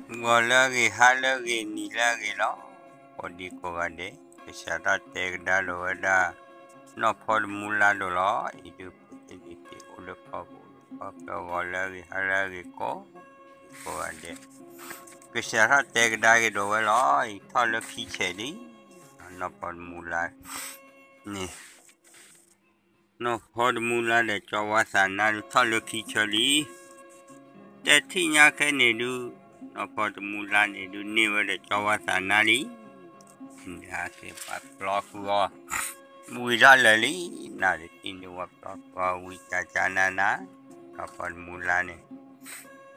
ဂီၤလၢအဂ့ၤ ဟါလၢအဂ့ၤ နံၤလၢအဂ့ၤလီၤ. ကိးဒံကိးဂၤဒဲး ကစၢ်ထီၣ်တဲကဒါဒီးဝဲဒၣ် နီၢ်ဖီတမူလါဒိၣ်လီၤ. အံၤဒုးပသ့ၣ်ဒံးသ့ၣ်အိၣ်လၢကီၢ်ပူၤ ကီၢ်ချၢ ဂီၤလၢအဂ့ၤ ဟါလၢအဂ့ၤ ကိးဒံကိးဂၤဒဲး ကစၢ်ထီၣ်တဲကဒါက့ၤဒီးဝဲလီၤ. အံၤထီၣ်လၢခံဆဲးလံ နီၢ်ဖီတမူလါန့ၣ် နီၢ်ဖီတမူလါဒီးကၠီဝါသးနါဒုးထီၣ်လၢခံဆဲးလံ. တထံၣ်ညါခဲန့ၣ်ဒုး နီၢ်ဖီတမူလါန့ၣ်ဒုးန့ၢ်ဝဲဒီးကၠီဝါသးနါလံ. ဟးက့ၤပှၤပျီဃုာ်အီၤ ဝံၤထီၣ်လၢာ်လံ. နတထံၣ်န့ၣ် ပှၤပျီဃုာ်အီၤဝံၤကကနၤနၤ နီၢ်ဖီတမူလါန့ၣ်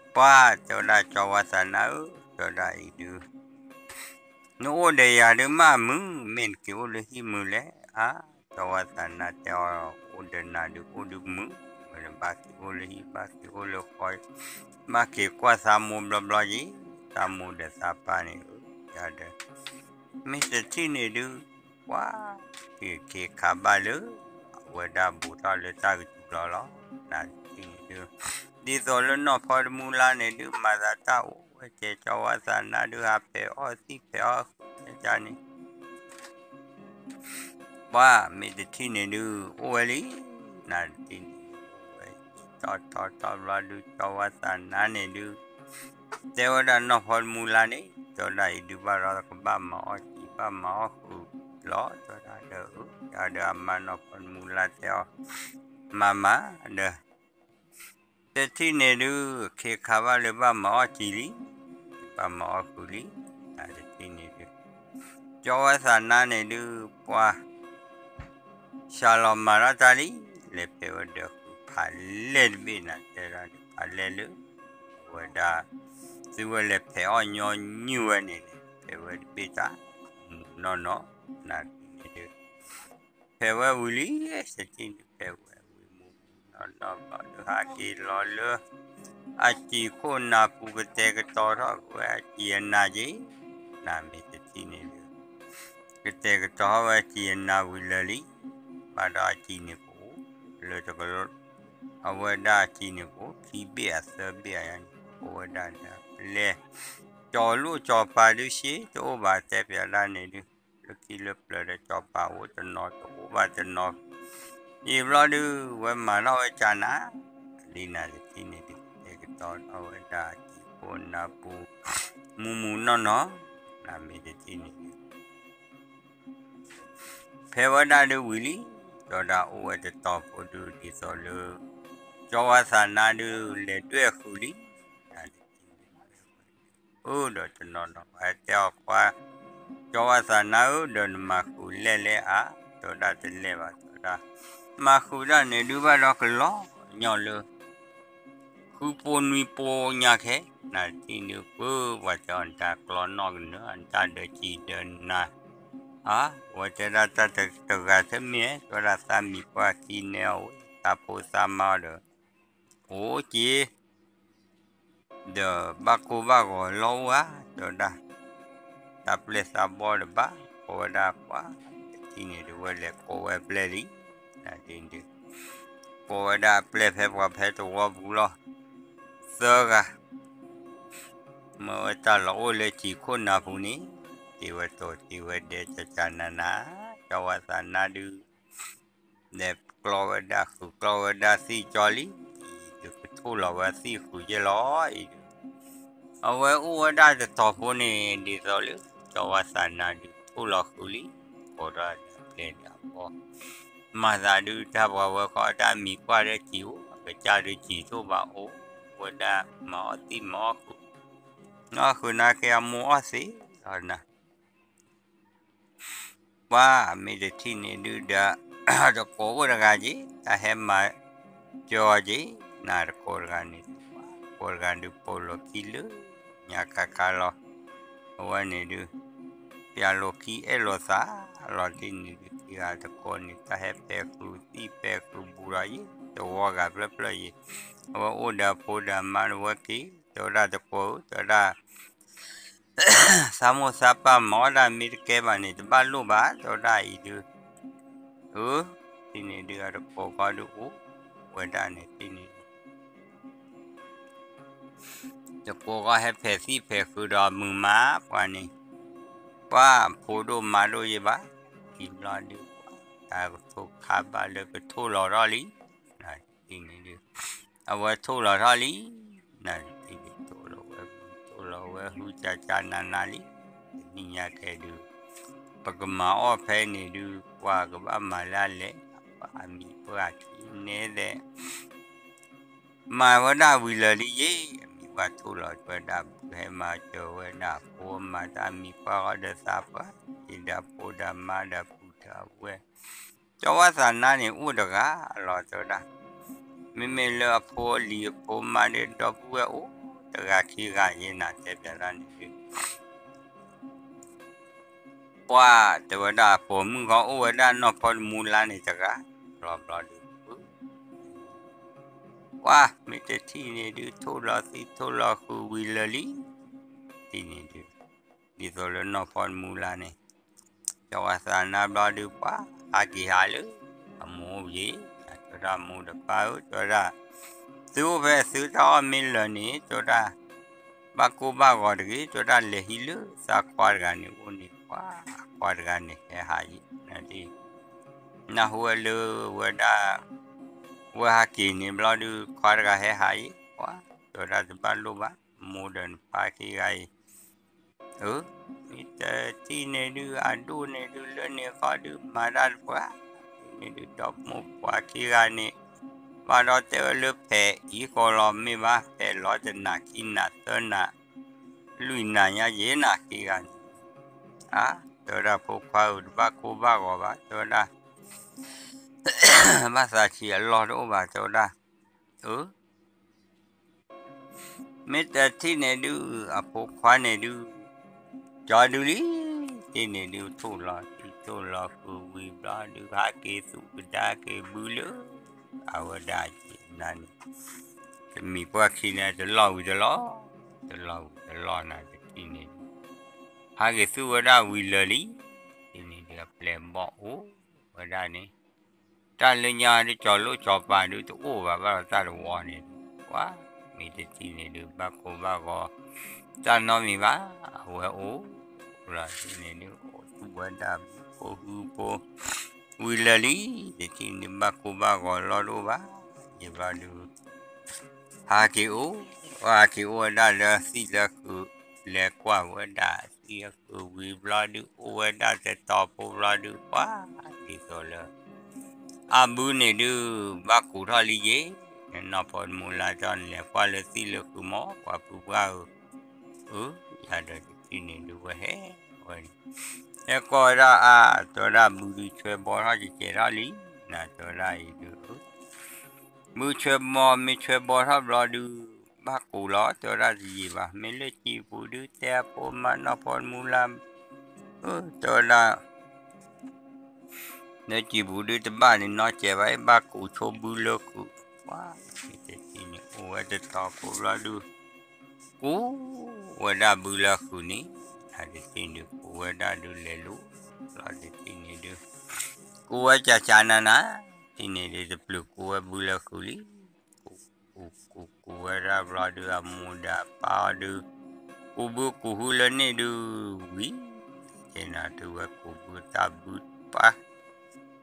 ပှၤတဲဝဲဒၣ်ကၠီဝါသးနါဧၢ တဲဝဲဒၣ်အံၤဒုး နအိၣ်ဒီးယၤဒုးမးမုာ် မ့ၢ်နက့ၤအိၣ်လၢဟံၣ်မုာ်လဲၣ်. အါ ကၠီဝါသးနါတဲအီၤ အိၣ်ဒီးနၤဒုးအိၣ်ဒုးမုာ် ဝဲဘၣ်က့ၤအိၣ်လၢဟံၣ် ဘၣ်က့ၤအိၣ်လၢဃီ ဘၣ်က့ၤကွၢ်သးမိၢ်ဘျီဘျီက့ၤ သးမိၢ်ဒီးသးပၢ်န့ၣ် ယၤဒီး မ့ၢ်တထံၣ်န့ၣ်ဒုး ပှၤ က့ၤခ့ခးဘၣ်လၢ အဝဲဒၣ်ဘူးထီၣ်လၢတၢ်ကစူၤလီၤလီၤ. နတထံၣ်န့ၣ်ဒုး ဒ်သိးလၢနီၢ်ဖီတမူလါန့ၣ်ဒုး မၤသးတၢ်အိၣ်ဝဲကဲ ကၠီဝါသးနါဒုး ဟးဖဲးအီၣ်သံၣ်ဖဲးအီၣ်ဃုာ်န့ၣ် ပှၤမ့ၢ်တထံၣ်န့ၣ်ဒုး အိၣ်ဝဲလံ. နတထံၣ်န့ၣ် အိၣ်ဝဲ ထီၣ်ထီၣ်ထီၣ်ဘျီဒုး ကၠီဝါသးနါန့ၣ်ဒုး တဲဝဲဒၣ်နီၢ်ဖီတမူလါန့ၣ် တဲဝဲဒၣ်အံၤဒုးဘၣ်ဒီးကဘၣ်မၤအီၣ်စံာ် ဘၣ်မၤအီၣ်ဃုာ်လီၤ တဲဝဲဒၣ်ဒီး ယၤဒီးအမါနီၢ်ဖီတမူလါတဲအီၤ မၤမၤဒီး တထံၣ်န့ၣ်ဒုး ခ့ခးဘၣ်လၢဘၣ်မၤအီၣ်စံာ်လံ ဘၣ်မၤအီၣ်ဃုာ်လံ. နတထံၣ်န့ၣ်ဒုး ကၠီဝါသးနါန့ၣ်ဒုး ပှၤ စှၤလီၤမၤထီၣ်တၢ်လံ. လဲၤဖဲးဝဲဒီးဃုာ်ဖးလဲၢ်တဘ့ၣ် နတဲဒၣ်န့ၣ် ဖးလဲၢ်လၢ အဝဲဒၣ် သုဝဲလဲၤဖဲးအီၣ်ညီနုၢ်ဝဲန့ၣ်န့ၣ် ဖဲးဝဲတဘ့ၣ်တၢ် မူမူနီၢ်နီၢ် နတထံၣ်န့ၣ်ဒုး ဖဲးဝဲဝံၤလံ တထံၣ်န့ၣ် ဖဲးဝဲဝံၤမူမူနီၢ်နီၢ်ဘျီဒုး ဟးက့ၤလီၤလၢ အစံာ်ခိၣ်နၢ်ပူၤ ကတဲာ်ကတီၤထီၣ်ဝဲအစံာ်အနၤက့ၤ နမ့ၢ်တထံၣ်န့ၣ်ဒုး ကတဲာ်ကတီၤထီၣ်ဝဲအစံာ်အနၤဝံၤလၢာ်လံ. ဘၣ်ဒီးအစံာ်န့ၣ်ကအိၣ် လၢတကလီ အဝဲဒၣ်အစံာ်န့ၣ်ကအိၣ် ခံဘ့ၣ်အသၢဘ့ၣ်အယါန့ၣ် အိၣ်ဝဲဒၣ်ဒီးပလဲ ကၠီၤလိၣ်ကၠီၤပၤဒုး ရှ့တအိၣ်ဘၣ်တဲပၠးဒၣ်န့ၣ်ဒုး လၢခံလၢပျၢၤဒီးကၠီၤပၤအိၣ်တနီၤ တအိၣ်ဘၣ်တနီၤ ယံာ်ဘျီဒုး ဝဲမၤထီၣ်ဝဲကၢ်နၤ လံ နတထံၣ်န့ၣ်ဒုး ကတဲာ်ကတီၤထီၣ်ဝဲဒၣ်အစံာ်ခိၣ်နၢ်ပူၤ မူမူနီၢ်နီၢ် နမ့ၢ်တထံၣ်န့ၣ်ဒုး ဖဲဝဲဒၣ်ဒုးဝံၤလံ ကၠီၤဒၣ်အိၣ်ဝဲတတီၤဖိဒုး ဒ်သိးလၢ ကၠီၤဝါသးနါဒုး လဲၤဒွဲၣ်ဃုာ်လံ. အၢ ဒီးတနီၤနီၤ ပှၤတဲအီၤခွါ ကၠီၤဝါသးနါဧၢ ဒီးနမၤဃုာ်လဲၢ်လဲၢ်ဧါ တဲဝဲဒၣ်တလဲၢ်ဘၣ် တဲဝဲဒၣ် မၤဃုာ်ဒၣ်န့ၣ်ဒုးဘၣ်ဒီးကလီၤညီလၢ ဃုပိနွံပိညါခဲ နတထံၣ်န့ၣ် ပှၤတဲအီၤ နတၢ်ကျီနီၣ်ကနၢၤ နတၢ်ဒၢးစံာ်ဒၢးနၤ အါ ဝဲတဲဒၣ်တၢ်တဂၤတမ့ၢ် တဲဝဲဒၣ်သးမံၤပှၢ်ခံန့ၢ်အီၤဝဲ သးဖိသးမါအီၤဒီး အိၣ်က့ၤ ဒီးဘၣ်ကိၢ်ဘၣ်ဂီၤလီၤအိၣ်ဧါ တဲဝဲဒၣ် တၢ်ပျဲၢ်သးဘီၣ်ဒီးဘၣ် ကိးဝဲဒၣ်ပှၤ တထံၣ်န့ၣ်ဒုး ဝဲလဲၤကိးဝဲအပျဲၢ်လံ နဒုး ကိးဝဲဒၣ်အပျဲၢ်ဖဲပှၤဖဲတဝီပူၤလီၤ သၢဂၤ မ့ၢ်ဝဲတၢ်လီၤအိၣ်လၢစံာ်ခိၣ်နၢ်ပူၤန့ၣ် တ့ဝဲတိၤတ့ဝဲဒဲး ကကနၤနၤ ကၠီၤဝါသးနါဒုး လဲၤကျီဝဲဒၣ်ဃုာ်ကျီဝဲဒၣ်သံၣ်ကၠီလံ ဒုးကထိၣ်လီၤဝဲသံၣ်ဃုာ်ယဲၢ်လီၤအံၤဒုး အဝဲအိၣ်ဝဲဒၣ်တတီၤဖိန့ၣ် ဒ်သိးလၢ ကၠီၤဝါသးနါဒုးထိၣ်လီၤဃုာ်လံ ကိးထီၣ်ဒီးအပျဲၢ်ဒီးအဘီၣ် မၤသးဒုးတၢ်ပှၤဝဲဃီတၢ်မံၤကွၢ်ဒီး စံာ်အိၣ် အကစၢ်ဒုးစံာ်ထိၣ်ဘၣ်အိၣ်ဝဲဒၣ် မၤအီၣ်သံၣ်မၤအီၣ်ဃုာ် အီၣ်ဃုာ်နာ်က့အမိၢ်အီၣ်သ့လီၤနၤ ပှၤမ့ၢ်တထံၣ်န့ၣ်ဒုးဒီး တကိးအိၣ်တဂၤက့ၤ တၢ်ဟဲမၤစၢၤအီၤက့ၤ နတကိးတဂၤန့ၣ် တကိးတဂၤဒုးပိာ်လိာ်ခံလၢ ညါခါခါလီၤ အဝဲန့ၣ်ဒုး ပျၢ်လိာ်ခံအဲၣ်လိာ်သးလီၤတံၢ်န့ၣ်ဒုး ခံဂၤတကိးန့ၣ် တၢ်ဟဲပဲာ်ဃုာ်သံၣ်ပဲာ်ဃုာ်ဘူးဒီးယံၤ တဝီဂၤဖျၢၣ်ဖျၢၣ်ယံၤ အဝဲအိၣ်ဒီးအဖိဒီးအမါတဝဲက့ၤ တဲဝဲဒၣ်တကိးဧၢ တဲဝဲဒၣ် သးမိၢ်သးပၢ်မၤအီၣ်တၢ်မ့ၢ်တကဲဘၣ်န့ၣ် တဘၣ်လိၣ်ဘၣ် တဲဝဲဒၣ်အံၤဒုး အၢ တထံၣ်န့ၣ်ဒုး အတကိးခီဒုးအိၣ်ဝဲဒၣ်န့ၣ်တထံၣ်န့ၣ်ဒုး တကိးဃီဟဲဖဲးသံၣ်ဖဲးဃုာ်ဒီးမုာ်မး ပှၤန့ၣ်, ပှၤဖိဒိၣ်မါဒိၣ်ယဲဘၣ်, အံၤဘျီဒုး တၢ်ကထိၣ်ခါဘၣ်လၢကထိၣ်လီၤထီၣ်လံ, နတထံၣ်န့ၣ်ဒုး, အဝဲထိၣ်လီၤထီၣ်လံ, နတထံၣ်န့ၣ် ထိၣ်လီၤဝဲဟု ထိၣ်လီၤဝဲဟုကၠးကၠးနးနးလံ, တနံၣ်ညါခဲဒုး ပကမၤအီၣ်ဖဲန့ၣ်ဒုး ပှၤကဘၣ်မၤလၢအလဲၣ်, ပှၤအမံၤပှၢ်ခံန့ၣ်ဒဲး မၤဝဲဒၣ်ဝံၤလၢာ်လံယဲ, အမံၤပှၢ်ထိၣ်လီၤဝဲဒၣ် ဘုဟဲမၤစၢၤဝဲဒၣ် ဖိမၤတၢ်မံၤပှၢ်ဃီဒီးသးပှၢ်, ယဒီးဖိဒီးမါဒီးပုၢ်ဒီးဝဲၢ်, ကၠီဝဲသးနါန့ၣ်အိၣ်တဂၤလီၤတဲဝဲဒၣ်, မ့မ့ၢ်လၢအဖိအလံၤအဖိမါဒီးဒီပုၢ်ဝဲၢ်အိၣ်တဂၤခံဂၤယဲ နတဲပျးတၢ်န့ၣ်ဒုး ပှၤတဲဝဲဒၣ် ပိာ်မုၣ်ဃီအိၣ်ဝဲဒၣ်နီၢ်ဖီတမူလါန့ၣ်တဂၤ, ဘျီဘျီဒုး ပှၤမ့ၢ်တထံၣ်န့ၣ်ဒုး ထိၣ်လီၤသံထိၣ်လီၤဃုာ်ဝံၤလၢာ်လံ, တထံၣ်န့ၣ်ဒုး, ဒ်သိးလၢနီၢ်ဖီတမူလါန့ၣ်, ကၠီဝဲသးနါဘျီဒုး ပှၤဟးက့ၤဟးလၢ အမိၢ်အိၣ်ယဲ, တဲဝဲဒၣ်မိၢ်ဒီးပၢ်ဧၢ တဲဝဲဒၣ်, သုအိၣ်ဖဲသုတၢ်အီၣ်မ့ၢ်လၢာ်န့ၣ် တဲဝဲဒၣ် ဘၣ်ကိၢ်ဘၣ်ဂီၤတဂ့ၤ, တဲဝဲဒၣ်လဲၤဟံးလၢသးခွါတဂၤန့ၣ်အိၣ်န့ၣ် ပှၤခွါတဂၤန့ၣ်ဟဲဟးယဲ, နၢ်ဟူဝဲလၢဝဲဒၣ် ဝဲဟးက့ၤန့ၣ်ဘျီဒုး ခွါတဂၤဟဲဟးယဲ, ပှၤ တဲဝဲဒၣ်တဘၣ်လိၣ်ဘၣ်, မိၢ်ဒီးနပၢ်ခံဂၤအံၤ အၢ မ့ၢ်တထံၣ်န့ၣ်ဒုး အဒိၣ်န့ၣ်ဒုး လၢန့ၣ်ဃီဒုး မၤတၢ်တပှၢ်, တထံၣ်န့ၣ်ဒုးဒီးမိၢ်ပှၤခံဂၤန့ၣ်, ဘၣ်ဒီးတဲဝဲလၢဖဲအံၤဃီလီၤ မ့ၢ်ဘၣ်ဖဲလီၤတနၤခံနၤသၢနၤ လွံၢ်နၤညါယဲနၤခံဂၤန့ၣ်, အါ တဲဝဲဒၣ်ဖိခွါဧၢ တဘၣ်ကိၢ်ဘၣ်ဂီၤဘၣ် တဲဝဲဒၣ် ဘၣ်သးဆံးအလီၢ်တအိၣ်ဘၣ် တဲဝဲဒၣ်, အၢ မ့ၢ်တထံၣ်န့ၣ်ဒုး အဖိခွါန့ၣ်ဒုး, ကၠီဒုးလံ, တထံၣ်န့ၣ်ဒုး ထိၣ်လီၤသံထိၣ်လီၤဃုာ်ဝံၤဘျီဒုး ဟးက့ၤသူၣ်ကဒါက့ၤဘုလၢ အဝဲဒၣ်က့ၤနၤန့ၣ်, တမံၤပှၢ်ခံန့ၣ် တလီၢ်ဝံၤတလီၢ်, တလီၢ်ဝံၤတလီၢ်နၤတထံၣ်န့ၣ်ဒုး, ဟးက့ၤသူၣ်ဝဲဒၣ်ဝံၤလၢာ်လံ, တထံၣ်န့ၣ်ဒုး အပျဲၢ်ဘီၣ်အိၣ်ဝဲဒၣ်န့ၣ် တၢ်လၢညါဒုး ကၠီၤလိၣ်ကၠီၤပၤဒုး တအိၣ်ဘၣ် ဘၣ်ဒီးတၢ်တဝီန့ၣ်ဒုး ပှၤ မ့ၢ်တထံၣ်န့ၣ်ဒုး ဘၣ်ကိၢ်ဘၣ်ဂီၤ တၢ်နီတမံၤဘၣ် အဝဲအိၣ်လီၤတထံၣ်န့ၣ်ဒုး အိၣ်သူၣ်ဝဲဒၣ်ဘုဖိဟုဖိ ဝံၤလၢာ်လံ တထံၣ်န့ၣ်ဒုး ဘၣ်ကိၢ်ဘၣ်ဂီၤလီၢ်တအိၣ်ဘၣ် ယဘျီဒုး ဟးက့ၤအိၣ် ဟးက့ၤအိၣ်ဝဲဒၣ်လၢသံၣ်လၢဃုာ် လဲၤကွၢ်ဝဲဒၣ်သံၣ်ဃုာ်ဝံၤဘျီဒုး အိၣ်ဝဲဒၣ်တတီၤဖိဘျီဒုး ပှၤ ဒ်သိးလၢ အဘုန့ၣ်ဒုး ဘၣ်ကူးထီၣ်လံယ့ၣ်, နနီၢ်ဖီတမူလါထီၣ်န့ၣ် လဲၤကွၢ်လၢသံၣ်လၢဃုာ်မး ပှၤပုၢ်ပှၢ်ဧၢ, အၢ ယၤဒီးတထံၣ်န့ၣ်ဒုး ဝဲဟဲဝဲန့ၣ် ဟဲကွၢ်ဝဲဒၣ်အါ တဲဝဲဒၣ်ဘုဒုးဆွဲဘီထီၣ်ကကဲထီၣ်လံ, နတဲဝဲဒၣ်အံၤဒုး ဘုဆွဲဘီ မ့ၢ်ဆွဲဘီထီၣ်ဘျီဒုး ဘၣ်ကူးလီၤ တဲဝဲဒၣ်တယံာ်ဘၣ် မ့ၢ်လၢစံာ်ပူၤဒုး တဲအဖိမါနီၢ်ဖီတမူလါ တဲဝဲဒၣ် လၢစံာ်ပူၤဒုးတဘၣ်န့ၣ် နီၢ်ကဲဘၣ် ဘၣ်ကူးဆိဘုလၢဃုာ်, ပှၤ မ့ၢ်တထံၣ်န့ၣ် အိၣ်ဝဲတတီၤခိၣ်ဘျီဒုး ကူးဝဲဒၣ်ဘုလၢဃုာ်န့ၣ်, အတထံၣ်န့ၣ် ကူးဝဲဒၣ်ဒုးလဲၤလိၤ, လီၤတထံၣ်န့ၣ်ဒုး ကူးဝဲကကနန, တထံၣ်န့ၣ်ဒုးတပျုာ်ကူးဝဲဘုလၢဃုာ်လံ, ကူး ကူး ကူး ကူးဝဲဒၣ်ဘျီဒုး အမိၢ်ဒီးအပၢ်အီၤဒုး ကူးဘုကူးဟုလၢန့ၣ်ဒုး ဝံၤ ကဲနၤဒုးဝဲကူးဘုတၢ်ဘုပၢ်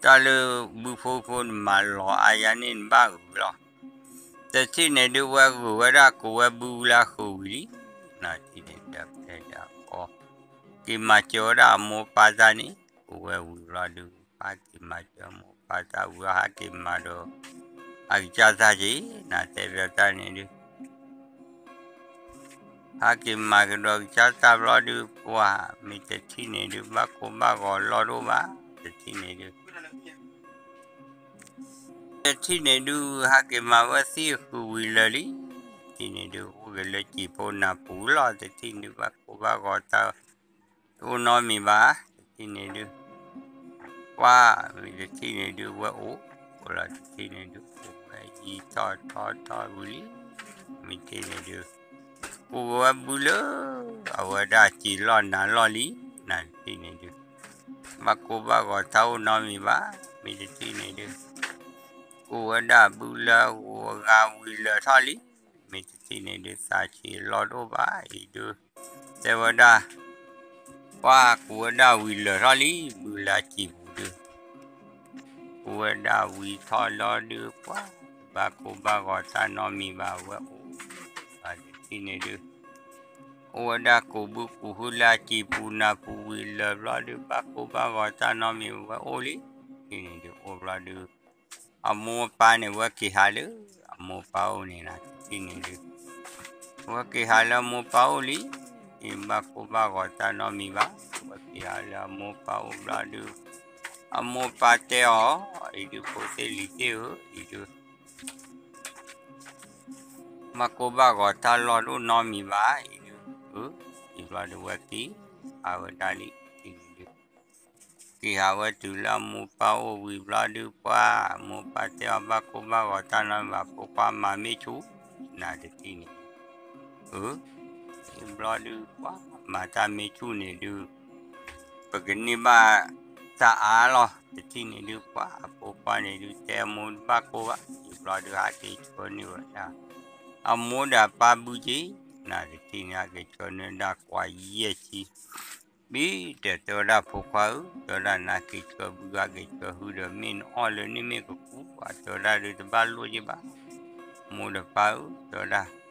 တၢ်လၢဘုဖိဖိနမၤလီၤအါယၤန့ၣ်နဘၣ်ဂုာ်လီၤ, တထံၣ်န့ၣ်ဒုးဝဲဂုာ်ဝဲဒၣ် ကူးဝဲဘုလၢဃုာ်ဝံၤလံ, နထံၣ်န့ၣ်ဒီးဖဲဒီးအီၤ က့ၤမၤစၢၤဝဲဒၣ်အမိၢ်ပၢ်တၢ်န့ၣ် ကူးဝဲဝံၤဘျီဒုး ဟးက့ၤမၤစၢၤအမိၢ်ပၢ်တၢ်ဝံၤ ဟးက့ၤမၤဒီး အကစၢ်တၢ်က့ၤ နတဲဘၣ်တၢ်န့ၣ်ဒုး ဟးက့ၤမၤကဒီးကစၢ်တၢ်ဘျီဒုး ပှၤ မ့ၢ်တထံၣ်န့ၣ်ဒုး ဘၣ်ကိၢ်ဘၣ်ဂီၤလီၢ်တအိၣ်ဘၣ် တထံၣ်န့ၣ်ဒုး တထံၣ်န့ၣ်ဒုး ဟးက့ၤမၤဝဲသံၣ်ဃုာ်ဝံၤလၢာ်လံ, တထံၣ်န့ၣ်ဒုး အိၣ်က့ၤလၢစံာ်ဖိနၢ်ပူၤလီၤ တထံၣ်န့ၣ်ဒုး ဘၣ်ကိၢ်ဘၣ်ဂီၤတၢ် တအိၣ်နီတမံၤဘၣ် တထံၣ်န့ၣ်ဒုး ပှၤ မ့ၢ်တထံၣ်န့ၣ်ဒုး ဝဲအိၣ် အိၣ်လီၤတထံၣ်န့ၣ်ဒုး အိၣ်ဝဲယံာ်ထီၣ်ထီၣ်ထီၣ်ဝံၤလံ, မ့ၢ်တထံၣ်န့ၣ်ဒုး ကူးဝဲဘုလၢ အဝဲဒၣ်စံာ်လီၢ်နၤလီၢ်လံ, နတထံၣ်န့ၣ်ဒုး ဘၣ်ကိၢ်ဘၣ်ဂီၤတၢ်အိၣ်နီတမံၤဘၣ်, မ့ၢ်တထံၣ်န့ၣ်ဒုး ကူးဝဲဒၣ်ဘုလၢဂၤဝံၤလၢာ်ထီၣ်လံ, မ့ၢ်တထံၣ်န့ၣ်ဒုး သးဆံးလီၢ်တအိၣ်ဘၣ်အံၤဒုး, တဲဝဲဒၣ်, ပှၢ်ကူဝဲဒၣ်ဝံၤလၢာ်ထီၣ်လံ ဘုလၢစံာ်ပူၤဒုး, ကူဝဲဒၣ်ဝံၤထီၣ်လီၤဒုး ပှၢ်ဘၣ်ကိၢ်ဘၣ်ဂီၤတၢ်နီတမံၤဘၣ် ဝဲအိၣ်ဘၣ်တထံၣ်န့ၣ်ဒုး, အိၣ်ဝဲဒၣ်ကူးဘုကူးဟုလၢအစံာ်ပူၤနၢ်ပူၤဝံၤလၢာ်ဘျီဒုး ဘၣ်ကိၢ်ဘၣ်ဂီၤတၢ်နီတမံၤ ဝဲအိၣ်လံ, တထံၣ်န့ၣ်ဒုး အိၣ်ဘျီဒုး အမိၢ်အပၢ်န့ၣ် ဝဲက့ၤဟးလၢအမိၢ်ပၢ်အိၣ်န့ၣ်နီၤ တထံၣ်န့ၣ်ဒုး, ဝဲက့ၤဟးလၢအမိၢ်ပၢ်အိၣ်လံ, အံၤဘၣ်ကိၢ်ဘၣ်ဂီၤတၢ်နီတမံၤဘၣ်, ဝဲက့ၤဟးလၢအမိၢ်ပၢ်အိၣ်ဘျီဒုး, အမိၢ်ပၢ်တဲအီၤ, အံၤဒုးဖိသ့ၣ်လံၤသ့ၣ်ဧၢ, အံၤဒုး ဘၣ်ကိၢ်ဘၣ်ဂီၤတၢ်လီၢ်တအိၣ်နီတမံၤဘၣ်, အံၤဒုး, အံၤဘျီဒုးဝဲက့ၤ, ဟးဝဲဒၣ်လံ, တထံၣ်န့ၣ်ဒုး က့ၤဟးဝဲတုၤလၢအမိၢ်ပၢ်အိၣ်ဝံၤဘျီဒုး ပှၢ်မိၢ်ပၢ်တဲအီၤ ဘၣ်ကိၢ်ဘၣ်ဂီၤတၢ်နီတမံၤဘၣ် ဖိခွါမၤမ့ၢ်ဆူၣ်, နၤတထံၣ်န့ၣ်, အၢ, ဘျီဒုး ပှၢ်မၤတၢ်မ့ၢ်ဆူၣ်န့ၣ်ဒုး ပကန့ၢ်ဘၣ်တၢ်အါလီၤ, တထံၣ်န့ၣ်ဒုး ပှၢ်အဖိခွါန့ၣ်ဒုး တဲအမိၢ်တဘၣ်ကိၢ်ဘၣ်, အံၤဘျီဒုး ဟးက့ၤဆှၢန့ၢ်ဝဲဒၣ် အမိၢ်ဒီးအပၢ်ဘုက့ၤ, နၤတထံၣ်န့ၣ် ဟးက့ၤဆှၢန့ၢ်ဒၣ်ကွၢ်ယဲၢ်ဆံ ဘံၣ်တဲတဲဝဲဒၣ်ဖိခွါဧၢ, တဲဝဲဒၣ်နက့ၤဆှၢဘု ဟးက့ၤဆှၢဟုဒီး မ့ၢ်နအီၣ်လၢန့ၣ်မ့ၢ်ကကူး, တဲဝဲဒၣ်ဒုးတဘၣ်လိၣ်က့ၤဘၣ်, မိၢ်ဒီးပၢ်ဧ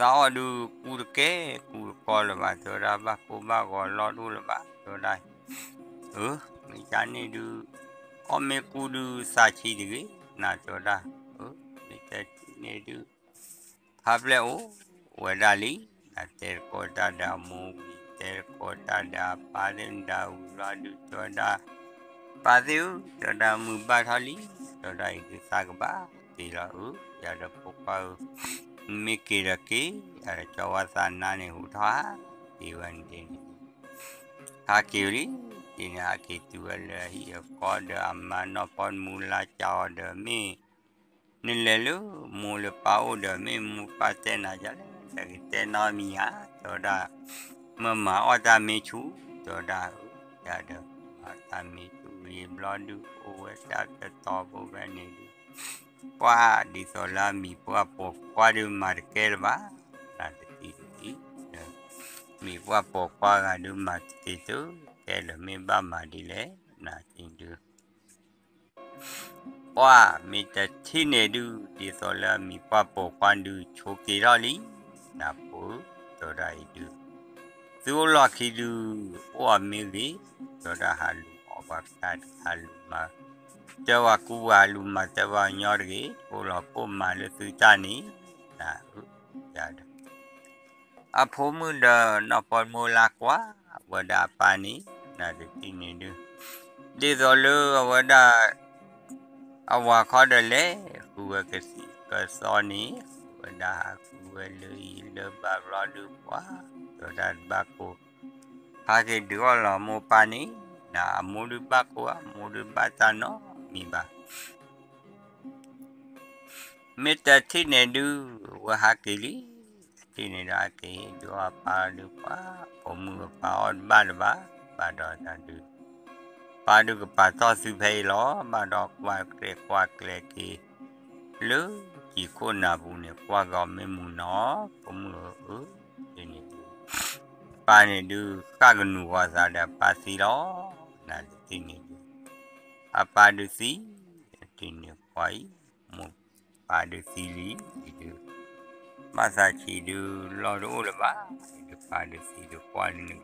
ၢ, တဲဝဲဒၣ် သးအီၣ်ဒုးကူးတကဲကူးတကီလၢၤဘၣ်, တဲဝဲဒၣ်ဘၣ်ကိၢ်ဘၣ်ဂီၤလီၢ်တအိၣ်လၢၤဘၣ်, တဲဝဲဒၣ်, အၢ, မ့ၢ်ကန့ၣ်ဒုး အီၣ်မ့ၢ်ကူးဒုးသးဆံးတဂ့ၤ, နၤတဲဝဲဒၣ်, အၢ, မ့ၢ်တဲန့ၣ်ဒုး ဖးဖျဲၣ်အိၣ်ဝဲဒၣ်လံ, နၤတဲတကိးတၢ်ဒီးအမိၢ်ဝံၤ တဲတကိးတၢ်ဒီးအပၢ်သ့ၣ်မတၤဝံၤဘျီဒုး တဲဝဲဒၣ်, ပၢ်သ့ၣ်ဧၢ, တဲဝဲဒၣ်မုၢ်ဘၣ်ထီၣ်လံ, တဲဝဲဒၣ်အံၤဒုးသးကဘၣ်က့ၤလီၤဧၢ, ယၤဒီးဖိခွါဧၢ, မ့ၢ်က့ၤဒီးက့ၤ, ယၤဒီးကၠီဝါသးနါန့ၣ်ဟူးထီၣ်ဟးက့ၤဝဲန့ၣ်ဒ်န့ၣ် ဟးက့ၤဝဲလံ, ဒ်န့ၣ် ဟးက့ၤတုၤဝဲလၢအဟံၣ်အဃီဒီးအမါနီၢ်ဖီတမူလါကၠီအီၤဒီး မ့ၢ်နလဲၤလၢမိၢ်လၢပၢ်အိၣ်ဒီး မ့ၢ်မိၢ်ပၢ်တဲနၤယလဲၣ်, တၢ်ကတဲနီတမံၤဧါ, တဲဝဲဒၣ်, မ့ၢ်မၤအီၣ်တၢ်မ့ၢ်ဆူၣ်, တဲဝဲဒၣ်, ယၤဒီး မၤတၢ်မ့ၢ်ဆူၣ်ဝံၤဘျီဒုး အိၣ်ဝဲတၢ်တတီၤဖိဖဲန့ၣ်ဒုး ပှၢ်ဒ်သိးလၢအမံၤပှၢ်ပိာ်ခွါဒုးမၤတကဲလၢၤဘၣ်, နၤတထံၣ်တထံၣ်, မံၤပှၢ်ပိာ်ခွါဂၤဒုးမၤတသ့တကဲလၢၤ မ့ၢ်ဘၣ်မၤဒ်လဲၣ်, နၤတထံၣ်ဒုး ပှၢ်မ့ၢ်တထံၣ်န့ၣ်ဒုး ဒ်သိးလၢအမံၤပှၢ်ပိာ်ခွါဒုး ဆိးက့ၤထီၣ်လံ, နဖိ, တဲဝဲဒၣ်အံၤဒုး သုအိၣ်လီၢ်ခံဒုး အိၣ်အီၤမ့ၢ်ဂ့ၤ, တဲဝဲဒၣ်ဟးလူၤအီၣ်ပှၤကတၢၢ်တဂ့ၤ, ဟးလူၤမၤ, တဲဝဲကူဝဲ ဟးလူၤမၤတဲဝဲညီတဂ့ၤ, အိၣ်လီၤခိၣ်မၤလၢသုတၢ်န့ၣ်, နဧၢ, ယၤဒီး အဖိမုၣ်ဒီးနီၢ်ဖီတမူလါကွၢ်ဝဲဒၣ်အပၢ်န့ၣ်, နၤတထံၣ်န့ၣ်ဒုး ဒ်သိးလၢအဝဲဒၣ် အဝၤခီဒီးလဲၤဃုဝဲကသံၣ်ကသီန့ၣ်, ဃုဝဲဒၣ်ဟးဃုဝဲလၢအံၤလၢဘၣ်ဘျီဒုးပှၢ်, တဲဝဲဒၣ်တဘၣ်ကိၢ်, ဟးက့ၤဒုးအီၣ်လီၤမိၢ်ပၢ်န့ၣ်, နအမိၢ်ဒုးဘၣ်ကိၢ်ဧါ, မိၢ်ဒုးဘၣ်တၢ်နီတမံၤဘၣ် မ့ၢ်တထံၣ်န့ၣ်ဒုး ဝဲဟးက့ၤလံ, တထံၣ်န့ၣ်ဒုးဟးက့ၤဒုးအီၣ်အပၢ်ဒုးပှၢ်, ပိာ်မုၣ်အပၢ်အီၣ်တဘၣ်လၢၤဘၣ်, ဘၣ်ဒီးတၢ်ဒုး ပၢ်ဒုးကပာ်တီၢ်သုဖဲအံၤလီၤ, ဘၣ်ဒီးကွၢ်ကျဲကွၢ်ကျဲက့ၤ လၢကံၢ်ခိၣ်နၢ်ပူၤန့ၣ် ကွၢ်ကီမ့ၢ်မုၢ်နီၤ, ပိာ်မုၣ်ဧၢ, ဒ်န့ၣ်ဒုး ပၢ်န့ၣ်ဒုး ဃၣ်ကနူၤဂီၤသးဒီးအပၢ်သံလီၤ, နတထံၣ်န့ၣ်ဒုး အပၢ်ဒုးသံ, တထံၣ်န့ၣ်ပှၤအံၤ, မိၢ်ပၢ်ဒုးသံလံ, အံၤဒုး ဘၣ်သးဆံးဒုး လီၢ်တအိၣ်လၢၤဘၣ်, အံၤဒုးပၢ်ဒုးသံဒုးကွၢ်လၢနက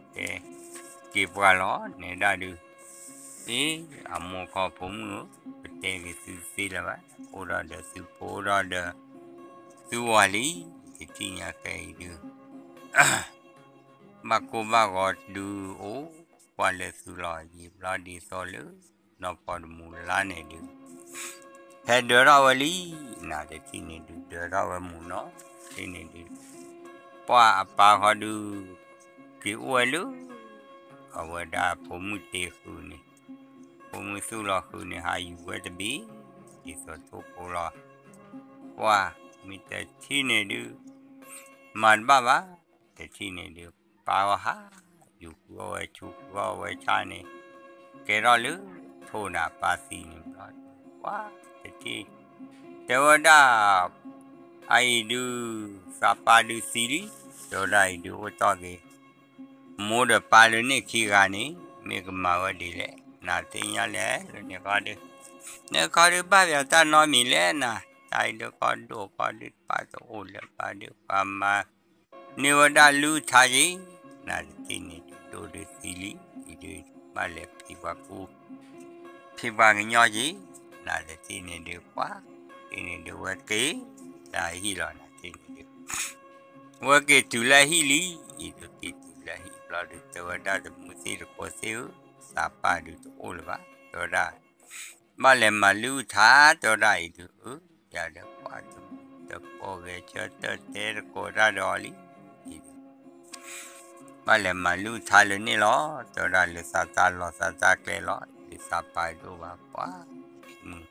တဲက့ၤပှၤလီၤ, နဲဒၣ်ဒုး, အ့ အမိၢ်ခီဖိမုၣ်ဧၢ, ပတဲက့ၤသုသ့လၢၤဘၣ်, အိၣ်ဒီးဒီးသုဖိဒီးဒီး သုဝၤလံ, တထံၣ်ညါခဲအံၤဒုး ဘၣ်ကိၢ်ဘၣ်ဂီၤဒုးအိၣ်ကွၢ်လၢသုလီၤ, ယံာ်ဘျီဒ်သိးလၢ နီၢ်ဖီတမူလါန့ၣ်ဒုး ဖဲဒၢထီၣ်ဝဲလံ, နတထံၣ်န့ၣ်ဒုး ဒၢထီၣ်ဝဲမုၢ်နီၤ, တထံၣ်န့ၣ်ဒုး ပှၢ်အပၢ်ခီဒုး က့ၤအိၣ်ဝဲလၢ အဝဲဒၣ်ဖိမုၣ်တ့ဃုာ်န့ၣ်, ဖိမုၣ်သူၣ်လီၤဃုာ်န့ၣ် ဟးယူၤဝဲတဘ့ၣ်, ဒ်သိးထိၣ်ဖိလီၤ, ပှၢ်မ့ၢ်တထံၣ်န့ၣ်ဒုး မၤတဘၣ်ဘၣ်, တထံၣ်န့ၣ်ဒုး ပၢ်ဝဲဟး ယူၤဃုအီၣ်ဝဲဆူဃုအီၣ်ဝဲဆၣ်န့ၣ်, ကဲထီၣ်လၢထိၣ်န့ၣ် အပၢ်သံန့ၣ်ဘျီ, ပှၢ်တထံၣ်, တဲဝဲဒၣ် အအံၤဒုး တၢ်ပၢ်ဒုးသံလံ, တဲဝဲဒၣ်အံၤဒုးအိၣ်တီၢ်က့ၤ မိၢ်ဒီးပၢ်ဒုးန့ၣ်ခံဂၤန့ၣ် မ့ၢ်ကမၤဝဲဒ်လဲၣ်, နသ့ၣ်ညါလဲၣ်လၢန့ၣ်ခီဒုး, န့ၣ်ခီဒုးဘၣ်ပၠးတၢ်နီတမံၤလဲၣ်နၤ, တၢ်အံၤဒုးခီဒိၣ်ခီဒုးတပၢ်တအိၣ်လၢၤဘၣ်ဒုး ပှၤမၤန့ၢ်ဝဲဒၣ်လုၢ်ထါက့ၤ, နတထံၣ်န့ၣ်ဒုး ဒိၣ်ဒုးသံလံ, အံၤဒုး ဘၣ်လဲၤဖံးပှၤကူ ဖံးပှၤကညီက့ၤ, နတထံၣ်န့ၣ်ဒုး ပှၤ ထံၣ်န့ၣ်ဒုး ဝဲက့ၤ လၢဟံၣ်လီၤနတထံၣ်န့ၣ်ဒုး ဝဲက့ၤတုၤလၢဟံၣ်လံ, အံၤဒုးက့ၤတုၤလၢဟံၣ်ဘျီဒုး တဲဝဲဒၣ်တမူသ့ၣ်တကိးသ့ၣ်ဧၢ, သးပၢ်ဒုးတအိၣ်လၢၤဘၣ်, တဲဝဲဒၣ် ဘၣ်လဲၤမၤလုၢ်ထါ တဲဝဲဒၣ်အံၤဒုး အၢ ယၤဒီးပှၤတမူတကိးဂဲၤဆၢထၢၣ်တဲတကိးတၢ်ဒီးအီၤလံ, အံၤဒုး ဘၣ်လဲၤမၤလုၢ်ထါလၢန့ၣ်လီၤ, တဲဝဲဒၣ်လၢသးတၢ်လီၢ်သးတၢ်ကျဲလီၤ, လၢသးပၢ်ဒိၣ်ဘၣ်ပှၤ မုၢ်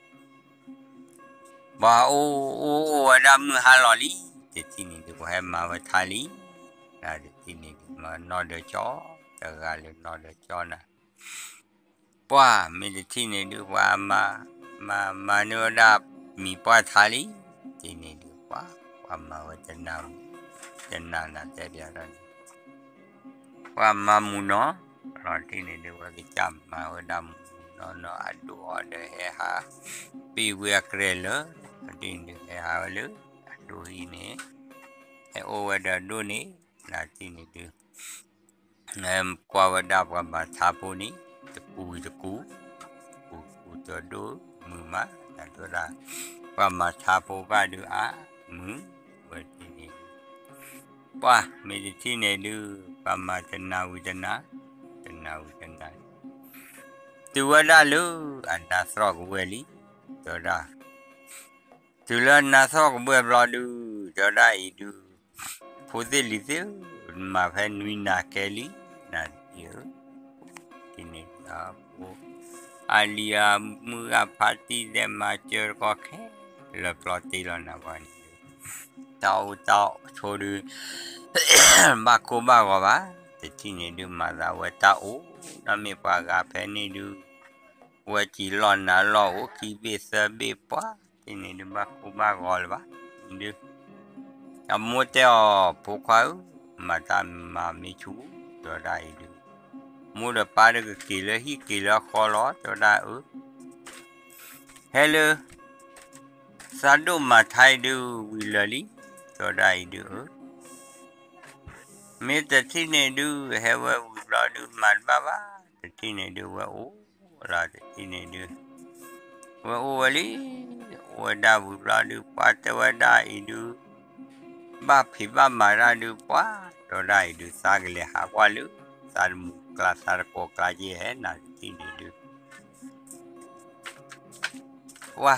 ပှၤအိၣ်အိၣ်အိၣ်ဝဲဒၣ်မုၢ်ဟါလီၤလံ, တထံၣ်န့ၣ်ဒုး ပှၤဟဲမၤဝဲထါလံ, နတထံၣ်န့ၣ်ဒုး မၤနီၢ်ဒီးကၠီ, တဂၤလၢနီၢ်ဒီးကၠီနၤ ပှၤမ့ၢ်တထံၣ်န့ၣ်ဒုး ပှၤမၤ မၤ မၤန့ၢ်ဝဲဒၣ်မံၤပှၢ်ထါလံ, တထံၣ်န့ၣ်ဒုး ပှၤ ပှၤမၤဝဲတနၤ တနၤနၤတဲပျးဒီးန့ၣ် ပှၤမၤမူၤနီၤ, လီၤတထံၣ်န့ၣ်ဒုး ဝဲကစၢ်မၤဝဲဒၣ်မူၤနီၤနီၤ အဒိၣ်အီၤဒီးဟဲဟး ပ့ၢ်ဝ့ၢ်အကြဲးလၢ တထံၣ်န့ၣ်ဒုး ဟဲဟးဝဲလၢ အဒိၣ်အံၤန့ၣ် ဟဲအိၣ်ဝဲဒီးအဒိၣ်န့ၣ် နတထံၣ်န့ၣ်ဒုး ကွၢ်ဝဲဒၣ်ပှၤမၤထါဖိန့ၣ် တကူတကူ, တကူတဒိၣ်မုာ်မး, နတဲဝဲဒၣ် ပှၤမၤထါဖိဘၣ်ဒုးအါမုာ်, ဝဲတထံၣ်န့ၣ်ဒုး ပှၤမ့ၢ်တထံၣ်န့ၣ်ဒုး ပှၤမၤတနၤဝံၤတနၤ, တနၤဝံၤတနၤ တုၤဝဲဒၣ်လၢအနါသြီၣ်ကဘှဲၣ်လံ, တဲဝဲဒၣ် တုၤလၢအနါသြီၣ်ကဘှဲၣ်ဘျီဒုး တဲဝဲဒၣ်အံၤဒုး ဖိသ့ၣ်လံၤသ့ၣ်ဧၢ, မၤဖဲနွံနၤကဲလံ, နတထံၣ်ဧၢ, တထံၣ်န့ၣ်ဒုး အလံၤအမုၢ်အဖါတံၢ်သဲးမၤစၢၤတကီၢ်ခဲလၢာ်ပျီတ့ၢ်လီၤနၤပှၤန့ၣ်ဒုး တၢ်အိၣ်တၢ်ဆိးဒုး ဘၣ်ကိၢ်ဘၣ်ဂီၤဘၣ်, တထံၣ်န့ၣ်ဒုးမၤသးဝဲတၢ်အိၣ် ဒီးမ့ၢ်ပှၤဂၤဖဲန့ၣ်ဒုး ဝဲစံးလီၢ်နၤလီၢ်အိၣ်ခံဘ့ၣ်သၢဘ့ၣ်ပှၤ, တထံၣ်န့ၣ်ဒုးဘၣ်ကိၢ်ဘၣ်ဂီၤလၢၤဘၣ်, ဒုး အမိၢ်တဲအီၤ ဖိခွါဧၢ, မၤတၢ်မၤမ့ၢ်ဆူၣ်, တဲဝဲဒၣ်အံၤဒုး မိၢ်ဒီးပၢ်ဒုးကက့ၤလၢဟံၣ်က့ၤလၢဃီလီၤ, တဲဝဲဒၣ်အၢ ဟဲလၢ သးဒိၣ်မၤထါအံၤဒုး ဝံၤလၢာ်လံ, တဲဝဲဒၣ်အံၤဒုးအၢ မ့ၢ်တထံၣ်န့ၣ်ဒုး ဟဲဝဲဝံၤဘျီဒုး မၤတဘၣ်ဘၣ်, တထံၣ်န့ၣ်ဒုး ဝဲအိၣ်လီၤ တထံၣ်န့ၣ်ဒုး ဝဲအိၣ်ဝဲလံ, အိၣ်ဝဲဒၣ်ဝံၤဘျီဒုး ပှၤတဲဝဲဒၣ်အံၤဒုး ဘၣ်ဖံးဘၣ်မၤတၢ်ဒုး ပှၤတဲဝဲဒၣ်အံၤဒုး သးကလဲၤဟးကွၢ်လၢ သးတမုာ်ကျါ သးတကိးကျါက့ၤဧါ နတထံၣ်န့ၣ်ဒုး ပှၤ